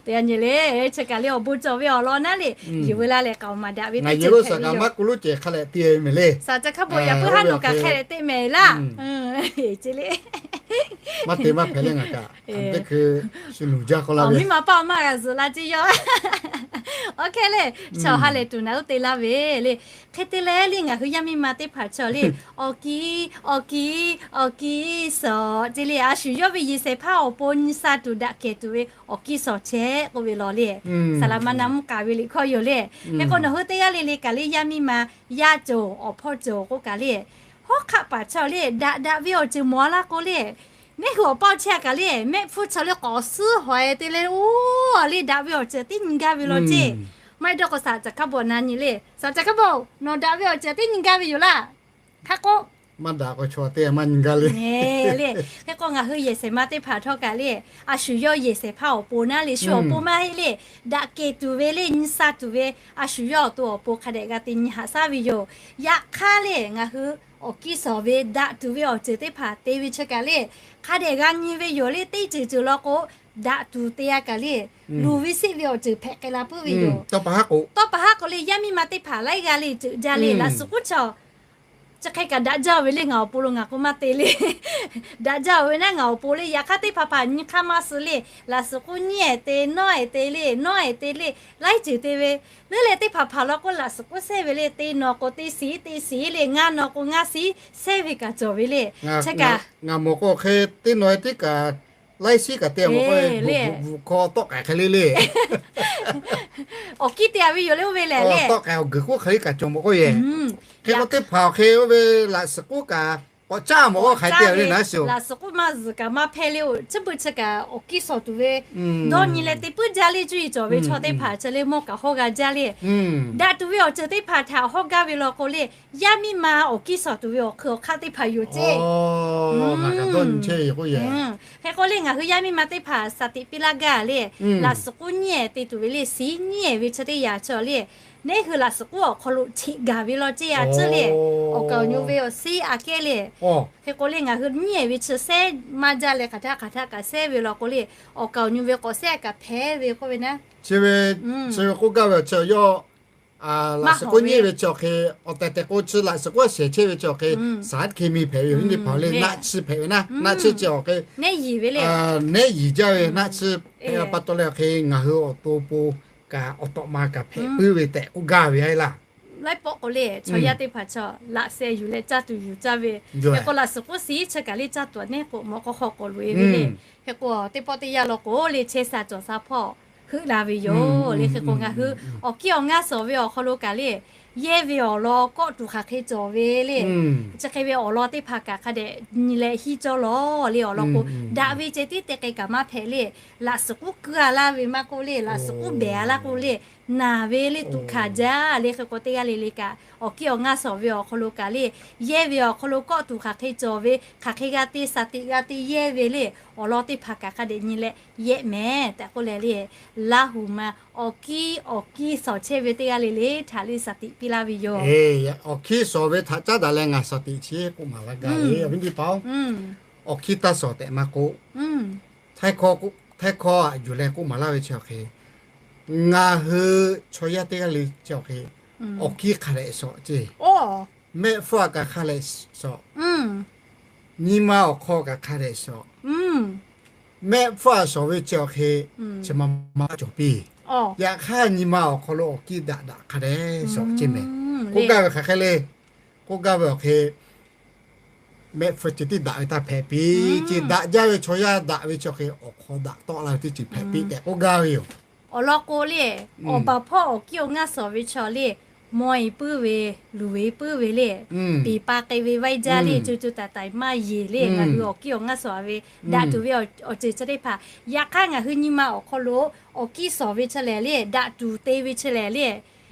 Te a nyi le, chi kaꞈ le awˬ bon cawˬ ve awˬ lawn naˉ le, yuˬ ve la leh k'aoˍ maˍ daꞈ ve teˇ ceuˬ hpehꞈ ve yoˬ. Maˇ kuˬ luˉ cehˬ hk'a lehꞈ te ve mehˍ le. Saˍ ca hkaˇ bon yaꞈ puiˉ haˉ nawˬ kaꞈ hk'e leh te mehˍ laˇ. Maˇ te maˇ hpehꞈ le ngaˬ kaꞈ. Teˇ hkui shu nuˬ jaˇ k'oˆ la ve, miˇ ma paˇ maˇ g'a zuhꞈ la ceˇ yawˇ. Awˬ hk'e le, chaw ha lehˬ tuˬ naꞈ uˉ te laˇ ve le. Hk'e te leh le ngaˬ hui yaˇ miˇ ma teˇ hpaˍ chaw le, awˬ kiˉ, awˬ kiˉ, awˬ kiˉ suhˍ ceˇ le. A shu yawˇ ve yehˬ shehˍ hpaˇ awˬ pon nyi sha tuˬ daꞈ kehˬ tuˬ ve awˬ kiˉ suhˍ chehˇ k'oˆ ve law le. Saˍ laꞈ ma na mvuhˇ k'aˍ ve liꞈ hkawˇ yoˬ le. Hk'e k'o nawˬ hui teˇ g'aˇ le le kaꞈ le yaˇ miˇ ma yaˇ cawˬ awˬ hpawˇ cawˬ k'oˆ kaꞈ le, hawˉ hk'aˆ paˍ chaw le daꞈ daꞈ ve awˬ ceuˬ mawˬ laˇ k'o le, neˇ hui awˬ paˇ awˬ chehˇ kaꞈ le mehˆ hpfuhˇ chaw le k'awꞈ suhˉ hawˍ e te le oˇ le daꞈ ve awˬ ceuˬ teˇ nyi gaˇ ve law ceˇ. Maˇ heˆ dawˇ k'o saˍ ca hkaˇ bon na nyi le, saˍ ca hkaˇ bon nawˬ daꞈ ve awˬ ceuˬ teˇ nyi gaˇ ve yoˬ laˇ. Hk'e k'o maˇ daꞈ k'o chaw teˇ maˇ nyi gaˇ le. Hk'e k'o ngaˬ hui yehˬ shehˍ ma teˇ hpaˍ htawˇ kaꞈ le, a shu yawˇ yehˬ shehˍ hpaˇ awˬ pon naˉ le, shu awˬ pon maˇ heˆ le, daꞈ kehˬ tuˬ ve le, nyi sha tuˬ ve, a shu yawˇ awˬ to awˬ pon hk'a dehꞈ g'a te nyi haꞈ shaˉ ve yoˬ. Yaꞈ hk'aˇ le ngaˬ hui awˬ kiˇ suhˍ ve daꞈ tuˬ ve awˬ ceuˬ teˇ hpaˍ te ve chi kaꞈ le, hk'a dehꞈ g'a nyi ve yoˬ le. Teˇ ceuˬ ceuˬ law k'o daꞈ tuˬ te a kaꞈ le, luˬ ve siˆ ve awˬ ceuˬ hpehꞈ k'ai la puiˉ ve yoˬ. Tawˇ pa haˉ k'o le yaˇ miˇ ma teˇ hpaˍ laiˉ g'aˇ le ceuˬ jaˇ le, laꞈ suhˍ k'oˆ chaw chi hk'e kaꞈ daꞈ jaˇ ve le ngaˬ awˬ pon lo ngaˬ k'o maˇ te le. Daꞈ jaˇ ve naˉ ngaˬ awˬ pon le, yaꞈ hk'aˇ teˇ hpaˍ hpaˍ nyi hk'aˇ maˇ suh le, laꞈ suhˍ k'oˆ nyiˉ ehˍ te, nawˉ ehˍ te le, nawˉ ehˍ te le, laiˉ ceuˬ te ve. Leuˉ leh teˇ hpaˍ hpaˍ law k'o laꞈ suhˍ k'oˆ shehˇ ve le, te nawˬ k'o te shiˍ te shiˍ le, ngaˇ nawˬ k'o ngaˇ shiˍ shehˇ ve kaꞈ cawˬ ve le. Chi kaꞈ ngaˬ mawˬ k'o hk'e te nawˬ e teˇ kaꞈ laiˉ shiˍ kaꞈ te a mawˬ k'o, bvuhꞈ hk'aw tawˆ k'ai hk'e le le. Awˬ kiˇ te a ve yoˬ le oˇ ve lehˬ le. Tawˆ k'ai awˬ guiˬ k'oˆ hk'e le kaꞈ cawˬ mawˬ k'oˆ yehˬ. Hk'e k'o teˇ hpaˍ awˬ hk'e oˇ ve laꞈ suhˍ k'oˆ kaꞈ k'awꞈ caˇ mawˬ k'o hk'aˬ hk'e te le naˉ sho. Laꞈ suhˍ k'oˆ maˇ zuhˬ kaꞈ maˇ hpehˇ le-oˬ, chi beuꞈ chi kaꞈ awˬ kiˇ shawˍ tuˬ ve dawˇ nyi leh te puiˉ jaˇ le cuˇ yiˍ cawˬ ve chaw teˇ hpaˍ chi le mawˇ kaꞈ hawˇ g'a jaˇ le. Daꞈ tuˬ ve awˬ ceuˬ teˇ hpaˍ htaꞈ hawˇ gaˇ ve law k'o le, yaˇ miˇ ma awˬ kiˇ shawˍ tuˬ ve awˬ hk'eun awˬ hk'aˇ teˇ hpaˍ yoˬ ceˇ. Hk'e k'o le ngaˬ hui yaˇ miˇ ma teˇ hpaˍ shaˍ tiꞈ piˇ laˇ gaˇ le. Laꞈ suhˍ k'oˆ nyiˉ ehˍ te tuˬ ve le, siˉ nyiˉ ehˍ ve chi teˇ yanˇ chi le, neˉ hui laꞈ suhˍ k'oˆ awˬ hk'aw lo hteꞈ gaˬ ve law ceˇ a ciˉ le. Awˬ kaˍ awˬ nyo ve awˬ siˉ aꞈ kehˉ le. Hk'e k'o le ngaˬ hui nyiˉ ehˍ ve chi sehˉ maˇ jaˇ leh hk'aˬ htaˇ hk'aˬ htaˇ kaꞈ sehˉ ve law k'o le, awˬ kaˍ awˬ nyo ve k'awꞈ sehˉ kaꞈ hpehꞈ ve k'oˆ ve naˉ. Chi ve k'oˆ gaˇ ve awˬ chi yawˇ laꞈ suhˍ k'oˆ nyiˉ ve chi awˬ hk'e, awˬ tehˬ tehˬ k'o chi laꞈ suhˍ k'oˆ shehˍ chehˇ ve chi awˬ hk'e, saˍ aˉ hkeh mi hpehꞈ ve yoˬ. Nyiˇ teˇ hpaˍ le naˆ chiˇ hpehꞈ ve naˉ, naˆ chiˇ chi awˬ hk'e, nehˉ yiˍ jaˇ ve naˆ chiˇ hpehꞈ ve pa taw leh awˬ hk'e ngaˬ hui awˬ to po kaꞈ awˬ tawꞈ ma kaꞈ hpehꞈ puiˉ ve tehꞈ k'oˆ gaˇ ve a laˇ. Laiˉ pawˆ k'o le chaw yaˇ teˇ hpaˍ chaw laꞈ sheh yuˬ leh caˇ tuˬ yuˬ caˇ ve. Hk'e k'o laꞈ suhˍ k'oˆ siˉ chi kaꞈ le caˇ tuˬ a neˉ k'o mawꞈ k'aw hk'aw k'awꞈ loꞈ e ve le. Hk'e k'o teˇ pawˆ teˇ yanˇ law k'o le chehˇ sha cawˬ sha hpawˇ heuˆ la ve yoˬ le. Hk'e k'o ngaˬ hui awˬ kiˇ awˬ ngaˇ shawˍ ve awˬ hk'aw lo kaꞈ le, yehˇ ve awˬ lawn kawˆ tuˬ hk'aˬ hk'e cawˬ ve le. Chi hk'e ve awˬ lawn teˇ hpaˍ kaꞈ hk'a dehꞈ nyi leh hiˇ cawˇ lawˬ le. Awˬ lawn k'o daꞈ ve ceh tiˉ te k'ai kaꞈ maˇ hpehꞈ le. Laꞈ suhˍ k'oˆ keu a laˇ ve maˇ k'oˆ le, laꞈ suhˍ k'oˆ behˬ a laˇ k'oˆ le, naˬ ve le tuꞈ hkanˍ jaˇ le. Hk'e k'o teˇ g'aˇ le le kaꞈ awˬ kiˇ awˬ ngaˇ shawˍ ve awˬ hk'aw lo kaꞈ le, yehˇ ve awˬ hk'aw lo kawˆ tuˬ hk'aˬ hk'e cawˬ ve, hk'aˬ hk'e g'a te shaˍ tiꞈ g'a te yehˇ ve le, awˬ lawn teˇ hpaˍ kaꞈ hk'a dehꞈ nyi leh yehˆ mehˍ tehꞈ k'oˆ leh le, Laˇ huˍ ma awˬ kiˇ awˬ kiˇ shawˍ chehˇ ve teˇ g'aˇ le le htaꞈ le shaˍ tiꞈ piˇ laˇ ve yoˬ. Awˬ kiˇ shawˍ ve htaꞈ caˉ daꞈ leh ngaˬ shaˍ tiꞈ chi k'oˆ maˍ laˇ gaˇ ve awˬ viˉ teˇ hpaˍ-oˬ, awˬ kiˇ taˇ shawˍ tehꞈ maˇ k'oˆ, htaiˇ hkawˇ aꞈ yuˬ leh k'oˆ maˍ laˇ ve chi awˬ hk'e, ngaˬ hui chaw yaˇ teˇ g'aˇ le chi awˬ hk'e awˬ kiˇ hk'a dehꞈ shawˍ ceˇ. Mehˆ hpfuhˇ a kaꞈ hk'a dehꞈ shawˍ, nyi ma awˬ hk'aw kaꞈ hk'a dehꞈ shawˍ. Mehˆ hpfuhˇ a shawˍ ve chi awˬ hk'e chi ma ma cawˬ piˇ. Yaꞈ hk'aˇ nyi ma awˬ hk'aw lo awˬ kiˇ daꞈ daꞈ hk'a dehꞈ shawˍ ceˇ mehˍ. K'oˆ gaˇ ve hk'aˬ hk'e le, k'oˆ gaˇ ve awˬ hk'e mehˆ hpfuhˇ ceh tiˉ daꞈ ve taˇ hpehꞈ piˇ ceˇ. Daꞈ jaˇ ve chaw yaˇ daꞈ ve chi awˬ hk'e awˬ hk'aw daꞈ tawˆ la ve teˇ ceuˬ hpehꞈ piˇ tehꞈ k'oˆ gaˇ ve yoˬ. Awˬ lawn k'o le, awˬ baˬ hpawˇ awˬ kiˇ awˬ ngaˇ shawˍ ve chaw le, mawˬ e puiˉ ve, luˬ e puiˉ ve le, tiꞈ pa k'ai ve vaiˇ jaˇ le, co co taiˍ taiˍ maˇ yeˬ le. Ngaˬ hui awˬ kiˇ awˬ ngaˇ shawˍ ve daꞈ tuˬ ve awˬ ceuˬ chi teˇ hpaˍ yaꞈ hk'aˇ ngaˬ hui nyi ma awˬ hk'aw lo awˬ kiˇ shawˍ ve chi lehˬ le, daꞈ tuˬ te ve chi lehˬ le,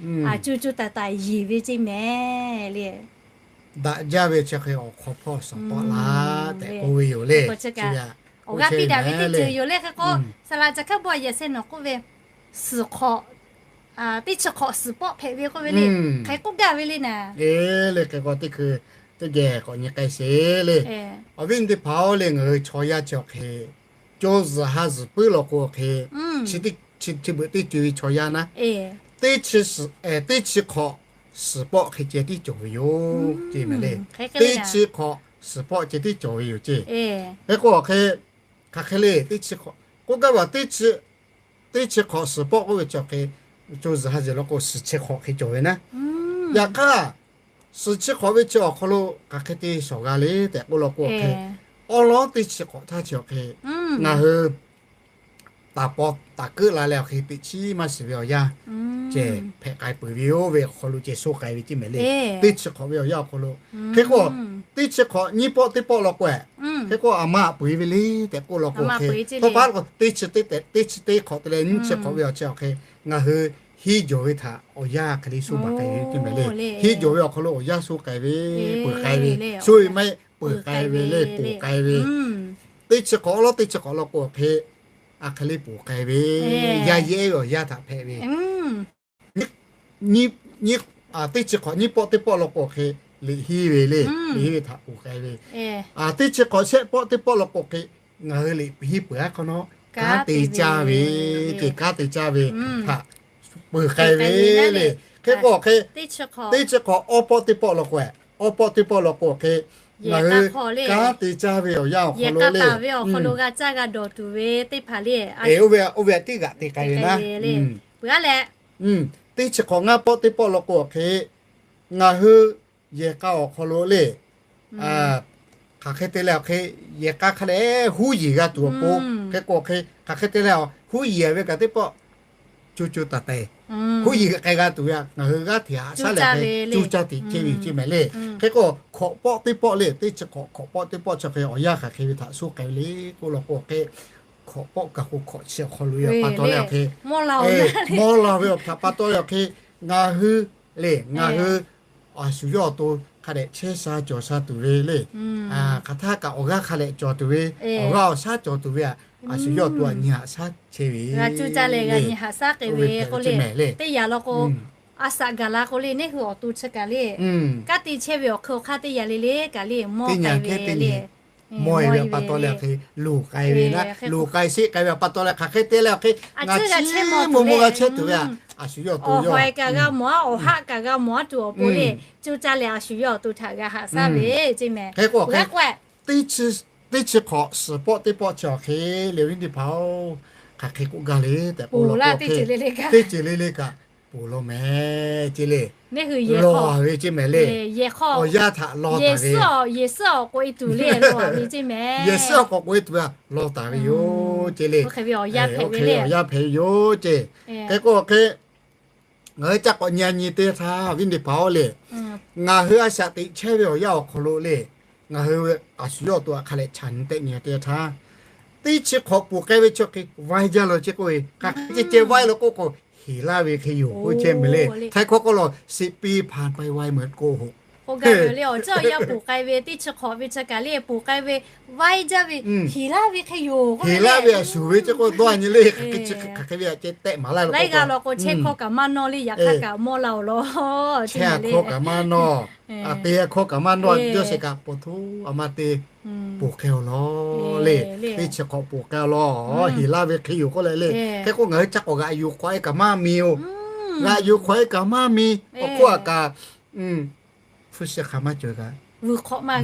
co co taiˍ taiˍ yeˬ ve ceˇ mehˍ le. Daꞈ jaˇ ve chi hk'e awˬ hk'aw hpawˇ shawˍ tawˆ la tehꞈ k'oˆ ve yoˬ le. Awˬ g'aˇ piˇ daꞈ ve teˇ ceuˬ yoˬ le. Hk'e k'o, saˍ laꞈ caˬ hkaˉ bon a yehˬ sheh nawˬ k'oˆ ve, suhˍ hk'awꞈ, teˇ chi hk'awꞈ suhˍ pawˆ hpehꞈ ve k'oˆ ve le, hk'e k'oˆ gaˇ ve le naˍ. E le hk'e k'o teˇ hkui teˇ geh k'awꞈ nyi k'ai sheˍ le. Awˬ viˉ teˇ hpaˍ-oˬ le, ngaˬ hui chaw yaˇ chi awˬ hk'e co zuhˬ ha zuhˬ puiˉ law k'o awˬ hk'e, chi beuꞈ teˇ co ve chaw yaˇ naˉ, teˇ chi suhˍ, teˇ chi hk'awꞈ suhˍ pawˆ hk'e ceh tiˉ cawˬ ve yoˬ ceˇ mehˍ le. Teˇ chi hk'awꞈ suhˍ pawˆ ceh tiˉ cawˬ ve yoˬ ceˇ. Hk'e k'o awˬ hk'e, hk'aˬ hk'e le teˇ chi hk'awꞈ k'oˆ gaˇ ve teˇ chi, teˇ chi hk'awꞈ suhˍ pawˆ k'oˆ ve chi awˬ hk'e, co zuhˬ ha zuhˬ law k'o suhˍ chi hk'awꞈ hk'e cawˬ ve naˉ. Yaꞈ hk'aˇ suhˍ chi hk'awꞈ ve chi awˬ hk'aw lo hk'aˬ hk'e te shawˍ g'a le tehꞈ k'oˆ law k'o awˬ hk'e, awˉ lawˉ teˇ chi hk'awꞈ htaˇ chi awˬ hk'e ngaˬ hui taˍ paw taˍ keuˆ la leh awˬ hk'e teꞈ chiˉ maˇ shiˍ ve awˬ yanˇ ceh hpehꞈ k'ai peuˬ ve yoˬ ve awˬ hk'aw lo ceh sho k'ai ve ceˇ mehˍ le. Teˇ chi hk'awꞈ ve awˬ yanˇ awˬ hk'aw lo, hk'e k'o teˇ chi hk'awꞈ nyiˇ pawˆ teˇ pawˆ law k'o, hk'e k'o aˬ ma aꞈ peu eˬ ve le tehꞈ k'oˆ law k'o hk'e, tawˇ pa k'o teˇ chi teˇ tehꞈ teˇ chi teˇ hk'awꞈ te leh nyiˇ chi hk'awꞈ ve awˬ chi awˬ hk'e ngaˬ hui henˇ jawˬ ve htaꞈ awˬ yanˇ hk'e le sho baˬ k'ai ve ceˇ mehˍ le. Henˇ jawˬ ve awˬ hk'aw lo awˬ yanˇ sho k'ai ve, peuˬ k'ai ve, sho ve maˇ heˆ peuˬ k'ai ve le, poˬ k'ai ve. Teˇ chi hk'awꞈ awˉ lawˉ teˇ chi hk'awꞈ law k'o awˬ hk'e, aˬ hk'e le poˬ k'ai ve, yaˇ yehˇ ve awˬ yanˇ htaꞈ hpehꞈ ve, teˇ chi hk'awꞈ nyiˇ pawˆ teˇ pawˆ law k'o awˬ hk'e liꞈ henˇ ve le, liꞈ henˇ ve htaꞈ poˬ k'ai ve, teˇ chi hk'awꞈ shehˆ pawˆ teˇ pawˆ law k'o awˬ hk'e ngaˬ hui liꞈ henˇ peuˬ aˉ hk'awꞈ nawˉ kanˉ te caˇ ve, te kanˉ te caˇ ve htaꞈ peuˬ k'ai ve le. Hk'e k'o awˬ hk'e teˇ chi hk'awꞈ awˇ pawˆ teˇ pawˆ law k'o, awˇ pawˆ teˇ pawˆ law k'o awˬ hk'e ngaˬ hui kanˉ te caˇ ve awˬ yanˇ awˬ hk'aw lo le, oˇ ve oˇ ve tiˉ g'aꞈ te k'ai ve naˉ. Teˇ chi hk'awꞈ ngaˇ pawˆ teˇ pawˆ law k'o awˬ hk'e ngaˬ hui yehˬ k'a awˬ hk'aw lo le, hk'aˬ hk'e te leh awˬ hk'e yehˬ k'a hk'a dehꞈ huˉ yeˬ g'a tuˬ awˬ pon, hk'e k'o awˬ hk'e hk'aˬ hk'e te leh huˉ yeˬ ve kaꞈ teˇ pawˆ co co taiˍ taiˍ Hk'oˆ yiˬ k'ai g'a tuˬ ve a, ngaˬ hui g'aˇ hteꞈ haꞈ shaˉ leh hk'e cuˇ caˇ teꞈ chehˇ ve ceˇ mehˍ le. Hk'e k'o hkawꞈ pawˆ teˇ pawˆ le, teˇ chi hkawꞈ hkawꞈ pawˆ teˇ pawˆ chi hk'e awˬ yanˇ hk'aˬ hk'e ve htaꞈ suh k'ai ve le k'oˆ law k'o hk'e, hkawꞈ pawˆ kaꞈ k'o hkawꞈ chi awˬ hk'aw lo pa taw leh awˬ hk'e, mawˇ la ve awˬ htaꞈ pa taw leh awˬ hk'e, ngaˬ hui le, ngaˬ hui a shu yawˇ awˬ to hk'a dehꞈ chehˇ sha cawˬ sha tuˬ ve le. Hk'aˬ htaˇ kaꞈ awˬ g'aˇ hk'a dehꞈ cawˬ tuˬ ve, awˬ g'aˇ awˬ shaˉ cawˬ tuˬ ve a, a shu yawˇ awˬ to a nyi haꞈ shaˉ chehˇ ve le. Oˇ ve hpehꞈ ve ceˇ mehˍ le. Teˇ yanˇ law k'o, a shaꞈ gaˬ la k'o le, neˇ hui awˬ to chi kaꞈ le, kanˉ te chehˇ ve awˬ hk'e awˬ hk'aˇ teˇ yanˇ le le kaꞈ le, mawˇ k'ai ve le. Mawˇ e ve pa taw leh hk'e luˬ k'ai ve na, luˬ k'ai sheˆ k'ai ve pa taw leh hk'aˬ hk'e te leh awˬ hk'e, ngaˬ chi mawˇ mawˇ g'a chehˇ tuˬ ve a, a shu yawˇ awˬ to yawˇ awˬ haweh kaꞈ g'a mawˬ a, awˬ haˆ kaꞈ g'a mawˬ a tuˬ awˬ pon le, cuˇ caˇ leh a shu yawˇ awˬ to htaꞈ g'a haꞈ shaˉ ve ceˇ mehˍ. Hk'e k'o, teˇ chi hkawꞈ suhˍ pawˆ teˇ pawˆ chi awˬ hk'e le, viˉ teˇ hpaˍ-oˬ, hk'aˬ hk'e k'oˆ gaˇ le tehꞈ k'oˆ law k'o, teˇ ceuˬ le le kaꞈ ponˬ law mehˍ ceˇ le. Law ve ceˇ mehˍ le. Awˬ yanˇ htaꞈ law taˍ ve, yehˬ suhˉ awˬ k'oꞈ e tuˬ le, yehˬ suhˉ awˬ k'oꞈ e tuˬ a law taˍ ve yoˬ ceˇ le. Awˬ yanˇ hpehꞈ ve yoˬ ceˇ. Hk'e k'o hk'e, ngaˬ hui ca k'awꞈ nyi a nyi teˇ htaˇ, viˉ teˇ hpaˍ-oˬ le, ngaˬ hui a shaꞈ teꞈ chehˇ ve awˬ yanˇ awˬ hk'aw lo le, ngaˬ hui a shu yawˇ awˬ to a hk'a leh chaꞈ nyi tehˆ nyi teˇ htaˇ, teˇ chi hkawꞈ ponˬ k'ai ve chi hk'e vaiˇ jaˇ lo ceˇ k'oˆ ve, hk'aˬ hk'e ceh ceh vaiˇ lo k'oˆ k'o, heˍ laˇ ve hk'e yoˬ k'oˆ chehˇ mehˍ le. Htaiˇ hkawˇ k'oˆ law, สิบปีผ่านไปไวเหมือนโกหก K'oˆ gaˇ ve le, awˬ ceuˬ awˬ yanˇ ponˬ k'ai ve teˇ chi hk'awꞈ ve chi kaꞈ le ponˬ k'ai ve vaiˇ jaˇ ve, heˍ laˇ ve hk'e yoˬ. Heˍ laˇ ve a shuˍ ve ceˇ k'oˆ dawˇ nyi le, hk'aˬ hk'e chi hk'aˬ hk'e ve a ceh tehˆ maˍ laˇ lo k'oˆ k'o, laiˉ g'aˇ law k'o chehˇ hkawˇ kaꞈ maˇ nawˇ le, yaꞈ hk'aˇ kaꞈ mawˇ la-oˬ law. Chehˇ hkawˇ kaꞈ maˇ nawˇ, a te hkawˇ kaꞈ maˇ nawˇ, yawˇ shehˍ kaꞈ pa htoˇ a ma te ponˬ k'ai-oˬ law le. Teˇ chi hk'awꞈ ponˬ k'ai-oˬ law, heˍ laˇ ve hk'e yoˬ k'oˆ leh le. Hk'e k'o ngaˬ hui ca k'awꞈ g'aꞈ yuˬ hk'awꞈ e kaꞈ maˇ mi-oˬ. G'aꞈ yuˬ hk'awꞈ e kaꞈ maˇ mi. Awˬ hk'oˆ a kaꞈ hpu shi hk'aˬ maˇ cawˬ kaꞈ, vuiˬ hk'awꞈ maˇ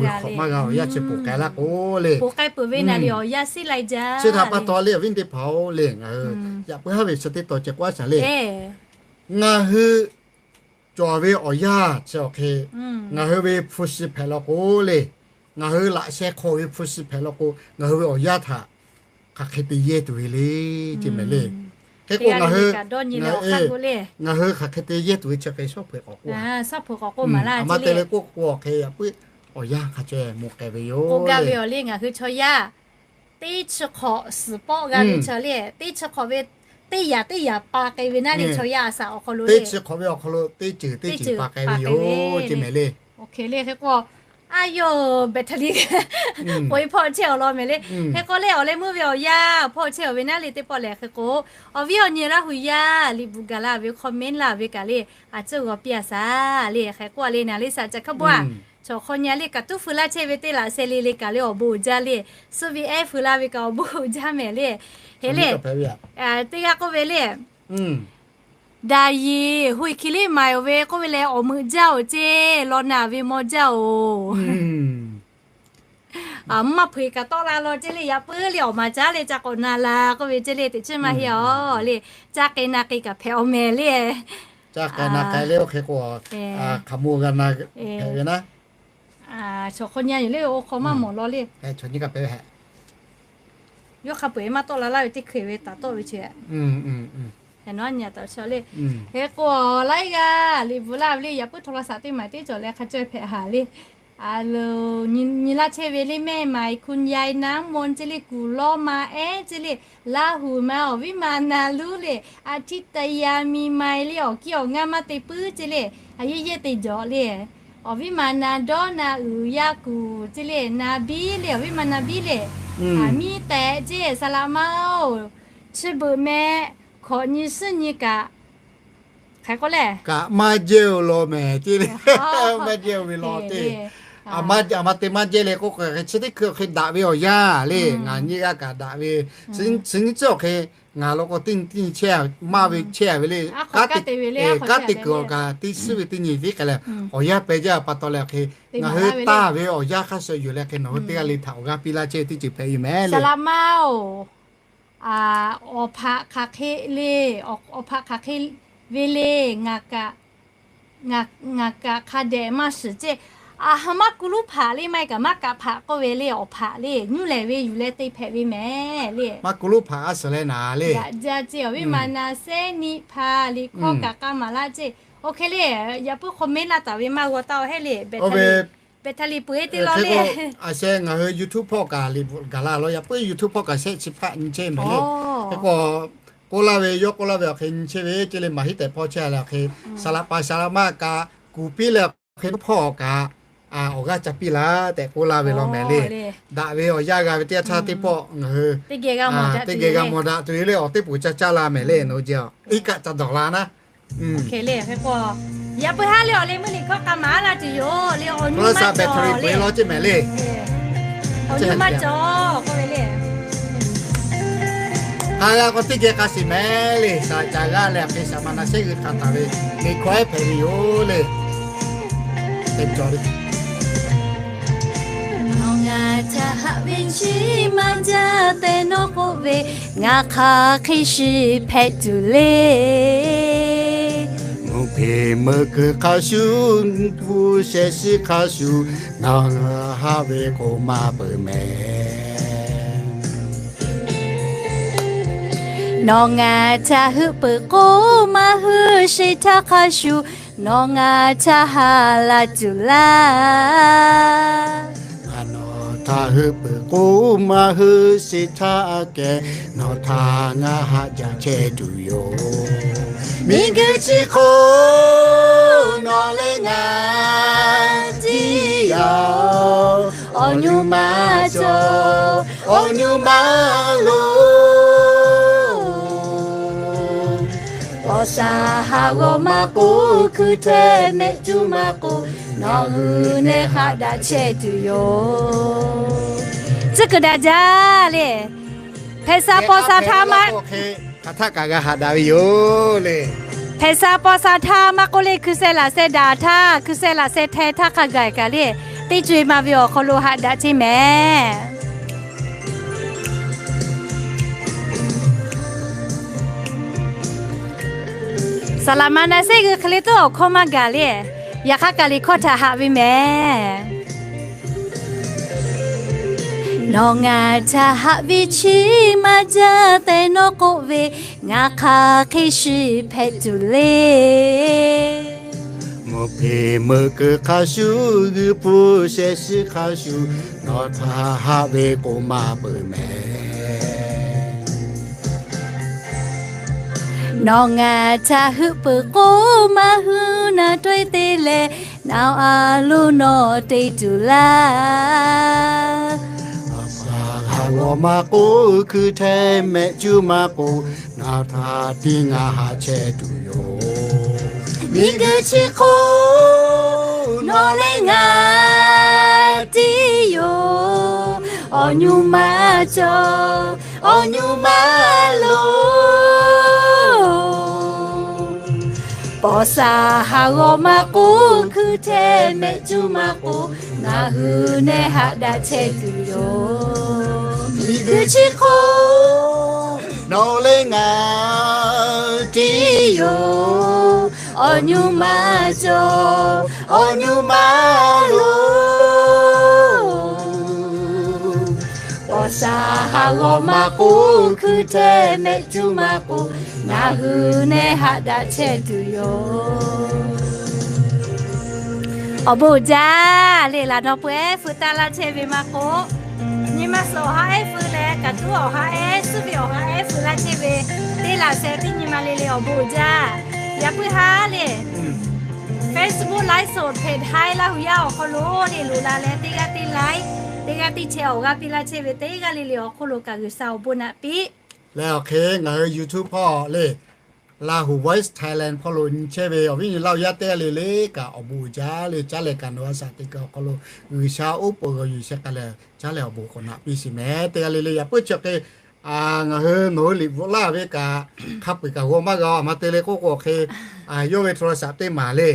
g'a ve, yaˇ chi ponˬ k'ai laˇ k'o le, ponˬ k'ai peuˬ ve naˍ liꞈ awˬ yanˇ sheˉ lai jaˇ. Chi htaꞈ pa taw le, awˬ viˉ teˇ hpaˍ-oˬ le, ngaˬ hui yaꞈ puiˉ haˉ ve chi teˇ taw ceh k'oˆ a shaˍ le. Ngaˬ hui cawˬ ve awˬ yanˇ chi awˬ hk'e, ngaˬ hui ve hpu shi hpehꞈ law k'o le, ngaˬ hui laꞈ sheh hk'aw ve hpu shi hpehꞈ law k'o, ngaˬ hui ve awˬ yanˇ htaꞈ hk'aˬ hk'e te yehˇ tuˬ ve le, ceˇ mehˍ le. Hk'e k'o ngaˬ hui, ngaˬ hui hk'aˬ hk'e te yehˇ tuˬ ve chi hk'e shawˉ hpeuꞈ k'awꞈ k'oˆ a, a ma te leh k'oˆ k'o hk'e yaꞈ puiˉ awˬ yanˇ hk'a ceh mawˬ k'ai ve yoˬ. K'oˆ gaˇ ve awˬ le, ngaˬ hui chaw yaˇ teˇ chi hk'awꞈ suhˍ pawˆ g'a ve chaw le, teˇ chi hk'awꞈ ve teˇ yanˇ teˇ yanˇ pa k'ai ve naˉ le, chaw yaˇ a shaꞈ awˬ hk'aw lo le, teˇ chi hk'awꞈ ve awˬ hk'aw lo teˇ ceuˬ teˇ ceuˬ pa k'ai ve yoˬ, ceˇ mehˍ le. Oˇ hk'e le hk'e k'o, a yoˬ, battery k'oꞈ e hpawˆ chehˇ-oˬ law mehˍ le. Hk'e k'o le, awˬ leh meuˇ ve awˬ yanˇ hpawˆ chehˇ-oˬ ve naˉ le teˇ pawˆ lehˬ hk'e k'o, awˬ viˉ awˬ nyi Laˇ hu yaˇ liꞈ bvuhꞈ gaˬ la ve comment laˇ ve kaꞈ le, a ciˉ g'aw piˇ a shaˍ le. Hk'e k'o a le naˍ le shaˍ ca hk'a bon a, chaw hk'aw nyi le kaꞈ tuˉ feu laˇ chehˇ ve teˇ laꞈ sheh le le kaꞈ le awˬ bon uiˍ jaˇ le, suh ve ehˉ feu la ve kaꞈ awˬ bon uiˍ jaˇ mehˍ le. Hk'e le, teˇ g'aˇ k'oˆ ve le, daꞈ yeˬ hui hki liˇ maiˍ-oˬ ve k'oˆ ve leh awˬ meuꞈ jaˇ-oˬ ceˇ, law naˬ ve mawˇ jaˇ-oˬ. Mvuhˇ maˇ hpeuꞈ kaꞈ tawˆ la law ceˇ le, yaꞈ puiˉ le awˬ maˍ caˉ le ca k'awꞈ na la k'oˆ ve ceˇ le, teꞈ chiˉ maˇ heˆ-oˬ le, caˇ k'ai na k'ai kaꞈ hpehꞈ-oˬ mehˍ le. Caˇ k'ai na k'ai le oˇ hk'e k'o, hk'aˬ mawˇ g'a na hpehꞈ ve naˉ. Chaw hk'aw nyi yoˬ le, oˇ hk'aw maˇ mawˬ law le. Yawˇ hk'a peu-eˬ maˇ tawˆ la laˇ ve teˇ hkui ve taˍ tawˆ ve chi. Hk'e k'o laiˉ g'aˇ liꞈ bvuhꞈ laˇ ve le, yaꞈ puiˉ โทรศัพท์ teˇ maˬ teˇ cawˬ leh hk'a caweh hpehꞈ haˍ le. A lo, nyi laˇ chehˇ ve le mehˆ maˍ คุณยายน้ำมนต์ ceˇ le, kuˬ lawˇ ma ehˉ ceˇ le, Laˇ huˍ ma awˬ viˉ ma na luˉ le, อาทิตยา mi mai le, awˬ kiˇ awˬ ngaˇ maˇ te puiˉ ceˇ le, a yeˇ yeˇ te jawꞈ le. Awˬ viˉ ma na dawˇ na uiˍ yaˇ kuˬ ceˇ le, na biˇ le, awˬ viˉ ma na biˇ le. Miˇ tehꞈ ceˇ, saˍ laꞈ ma-oˬ, chi beuꞈ meh, hkawꞈ nyi suhˉ nyi kaꞈ, hk'e k'oˆ le, kaꞈ maˇ jehˇ-oˬ law mehˍ ceˇ le. Maˇ jehˇ-oˬ ve law ceˇ. A ma te maˇ jehˇ le k'oˆ k'o, chi teˇ hkui awˬ hk'e daꞈ ve awˬ yanˇ le, ngaˬ nyiˇ g'aˇ kaꞈ daꞈ ve, chi nyi tcuhˉ awˬ hk'e ngaˬ law k'o teˇ nyi teˇ nyi chehˇ maˇ ve chehˇ ve le. Kanˉ te kuiˬ awˬ kaꞈ teˇ suhˉ ve teˇ nyi tiˉ k'ai leh, awˬ yanˇ pehˇ jaˇ pa taw leh awˬ hk'e, ngaˬ hui taˇ ve awˬ yanˇ hk'aˇ suh yoˬ leh hk'e nawˬ hui teˇ g'aˇ le htaꞈ awˬ g'aˇ piˇ laˇ chehˇ teˇ ceuˬ hpehꞈ ve mehˍ le. Saˍ laꞈ ma-oˬ, awˬ hpaꞈ hk'aˬ hk'e le, awˬ hpaꞈ hk'aˬ hk'e ve le, ngaˬ kaꞈ hk'a dehꞈ maˇ shiˍ ceˇ. A ha, maˇ ku luˉ hpaꞈ le, maˇ heˆ kaꞈ maˇ kaꞈ hpaꞈ k'oˆ ve le, awˬ hpaꞈ le, nyuˇ lehˬ ve yuˬ leh te hpehꞈ ve mehˍ le. Maˇ ku luˉ hpaꞈ a suhˍ leh naˍ le. Yaꞈ jaˇ ce awˬ viˉ Maˍnaˍsehˇ niˆ hpaˍ liꞈ hkawˇ kaꞈ k'a maˍ laˇ ce. Oˇ hk'e le, yaꞈ puiˉ hk'aw mehˉ laˇ taˍ ve maˇ g'aw taˇ-oˬ heˆ le, Bethany peuˬ-eˬ te law le. Aˬ sheh ngaˬ hui YouTube hpawˇ kaꞈ liꞈ bvuhꞈ gaˬ la law, yaꞈ puiˉ YouTube hpawˇ kaꞈ shehˆ chi hpaˆ nyi chehˇ mehˍ le. Hk'e k'o, k'oˆ laˇ ve, yawˇ k'oˆ laˇ ve awˬ hk'e nyi chehˇ ve ce le, maˍ hiˉ tehꞈ hpawˇ chehˇ a leh awˬ hk'e, saˍ laꞈ pa saˍ laꞈ ma kaꞈ kuˬ piˇ leh awˬ hk'e hpawˇ kaꞈ awˬ g'aˇ ca piˇ laˇ tehꞈ k'oˆ laˇ ve law mehˍ le. Daꞈ ve awˬ yanˇ g'a ve teˇ yanˇ htaˇ teˇ pawˆ ngaˬ hui teˇ geh g'a mawˬ daꞈ tuˬ le, awˬ teˇ poˍ ca caˇ la mehˍ le. Nawˬ hui jehˬ iˉ kaˆ ca dawˬ la naˉ. Hk'e le, hk'e k'o, yaꞈ puiˉ haˉ le awˬ leh meuˇ liꞈ hkawˇ k'a maˍ laˇ tuˬ yoˬ le, awˬ nyi maˇ cawˬ le. Awˬ nyi maˇ cawˬ k'oˆ ve le. Haꞈ g'a k'o teˇ geh k'a shiˍ mehˍ le, saˍ laꞈ ca g'aˇ leh awˬ hk'e saˍ maˍnaˍsehˇ g'uiˬ hkanˍ taˍ ve liꞈ hkawˇ ehˉ hpehꞈ ve yoˬ le. Teˇ cawˬ le. Nawˬ ngaˬ htaꞈ haꞈ ve chi maˇ jaˇ tehꞈ nawˬ k'oˆ ve, ngaˬ hk'aˬ hk'e shiˍ hpehꞈ tuˬ le. Mvuhˇ hpeꞈ meuˇ kuiˬ hk'a shuˍ, g'uˇ pu shehˍ shiˍ hk'a shuˍ, nawˬ ngaˬ haꞈ ve k'o maˇ peuˬ mehˍ. Nawˬ ngaˬ htaꞈ heuˆ peuˬ k'o maˇ hui sheˍ htaˇ hk'a shuˍ, nawˬ ngaˬ htaꞈ haꞈ la tuˬ laˇ. Nawˬ htaꞈ heuˆ peuˬ k'o maˇ hui sheˍ htaˇ kehˬ, nawˬ htaꞈ ngaˬ haꞈ jaˇ chehˇ tuˬ yoˬ. Miˬguiˬ chi hk'oˆ nawˬ leh ngaˬ tiˉ yoˬ. Awˬ nyi maˇ cawˬ, awˬ nyi maˇ loˍ. Paw sha haˍ g'awˬ maˇ k'oˆ, hkui hteˇ mehˆ cuˇ maˇ k'oˆ, nawˬ hui nehˬ haꞈ daꞈ chehˇ tuˬ yoˬ. Tcuhˉ kuiˬ daꞈ jaˇ le. Hpehꞈ sha paw sha htaˇ maˇ hk'aˬ htaˆ kaꞈ g'a haꞈ daꞈ ve yoˬ le. Hpehꞈ sha paw sha htaˇ maˇ k'oˆ le, hkui sheh laꞈ sheh daꞈ htaˇ, hkui sheh laꞈ sheh hteh htaˇ hk'a gaˬ kaꞈ le, teˇ co-e ma ve awˬ hk'aw lo haꞈ daꞈ chehˇ mehˍ. Saˍ laꞈ maˍnaˍsehˇ g'uiˬ hk'e le tuˉ awˬ hkawˇ maˇ gaˬ le. Yaꞈ hk'aˇ kaꞈ liꞈ hkawˇ htaꞈ haꞈ ve mehˍ. Nawˬ ngaˬ htaꞈ haꞈ ve chi maˇ jaˇ tehꞈ nawˬ k'oˆ ve, ngaˬ hk'aˬ hk'e shiˍ hpehꞈ tuˬ le. Mvuhˇ hpeꞈ meuˇ kuiˬ hk'a shuˍ, g'uˇ pu shehˍ shiˍ hk'a shuˍ, nawˬ htaꞈ haꞈ ve k'o maˇ peuˬ mehˍ. Nawˬ ngaˬ htaꞈ heuˆ peuˬ k'o maˇ hui naˬ tawehˇ te leh, naw a loˉ nawˬ te tuˬ laˇ. Paw sha haˍ g'awˬ maˇ k'oˆ, hkui hteˇ mehˆ cuˇ maˇ k'oˆ, nawˬ htaꞈ tiˉ ngaˬ haꞈ chehˇ tuˬ yoˬ. Miˬguiˬ chi hk'oˆ nawˬ leh ngaˬ tiˉ yoˬ. Awˬ nyi maˇ cawˬ, awˬ nyi maˇ loˍ. Paw sha haˍ g'awˬ maˇ k'oˆ, hkui hteˇ mehˆ cuˇ maˇ k'oˆ, ngaˬ hui nehˬ haꞈ daꞈ chehˇ tuˬ yoˬ. Miˬguiˬ chi hk'oˆ nawˬ leh ngaˬ tiˉ yoˬ. Awˬ nyi maˇ cawˬ, awˬ nyi maˇ loˍ. Paw sha haˍ g'awˬ maˇ k'oˆ, hkui hteˇ mehˆ cuˇ maˇ k'oˆ, ngaˬ hui nehˬ haꞈ daꞈ chehˇ tuˬ yoˬ. Awˬ bon uiˍ jaˇ le. Laˬ nawˬ peuˬ ehˉ feu taˇ laˇ chehˇ ve maˇ k'oˆ, nyi ma suhˍ awˬ ha ehˉ feu leh, kaꞈ tuˉ awˬ ha ehˉ, suhˉ ve awˬ ha ehˉ feu laˇ chehˇ ve, teˇ laˬ sheh teˇ nyi ma le le awˬ bon uiˍ jaˇ. Yaꞈ puiˉ haˉ le, Facebook live สด เพจ Haiˉ Laˇ hu yaˇ awˬ hk'aw lo le loꞈ la leh teˇ g'aˇ teˇ like, teˇ g'aˇ teˇ share awˬ g'aˇ piˇ laˇ chehˇ ve teˇ g'aˇ le le awˬ hk'oˆ lo kaꞈ G'uiˬsha awˬ bon naꞈ piˇ. Leh awˬ hk'e ngaˬ hui YouTube hpawˇ le, Lahu Voice Thailand hpawˇ lo nyi chehˇ ve awˬ viˉ nyi Laˇ hu yaˇ teˇ g'aˇ le le kaꞈ awˬ bon uiˍ jaˇ le. Caˉ leh kaꞈ nawˬ a shaꞈ teꞈ kuiˬ awˬ hk'aw lo G'uiˬsha oˉ peunˍ g'aw yuˬ sheh k'ai leh, caˉ leh awˬ bon k'awꞈ naꞈ piˇ sheˍ mehˍ. Teˇ g'aˇ le le yaꞈ puiˉ chi hk'e Ngaˬ hui nawˬ hui liꞈ bvuhꞈ laˇ ve kaꞈ hk'a peu-eˬ kaꞈ g'aw maˇ g'a a ma te le k'oˆ k'o hk'e, yawˇ ve โทรศัพท์ teˇ maˍ le,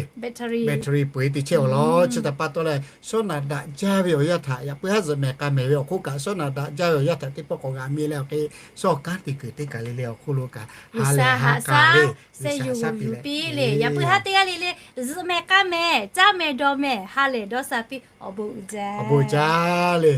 battery peuˬ-e te chehˇ awˬ lawn. Chi htaꞈ pa taw leh, shawˉ naꞈ daꞈ jaˇ ve awˬ yanˇ htaꞈ yaꞈ puiˉ haˉ zuhꞈ mehˍ k'a mehˍ ve awˬ hk'oˆ kaꞈ, shawˉ naꞈ daꞈ jaˇ ve awˬ yanˇ htaꞈ teˇ pawˆ k'awꞈ g'aꞈ mi leh awˬ hk'e, shawˉ kanˉ te kuiˬ teˇ kaˬ le le awˬ hk'oˆ lo kaꞈ ha lehˬ ha k'a le, G'uiˬsha shaˉ piˇ le. Yaꞈ puiˉ haˉ teˇ g'aˇ le le zuhꞈ mehˍ k'a mehˍ, caˇ mehˍ dawˬ mehˍ, ha lehˬ dawˇ sha piˇ, awˬ bon uiˍ jaˇ. Awˬ bon uiˍ jaˇ le.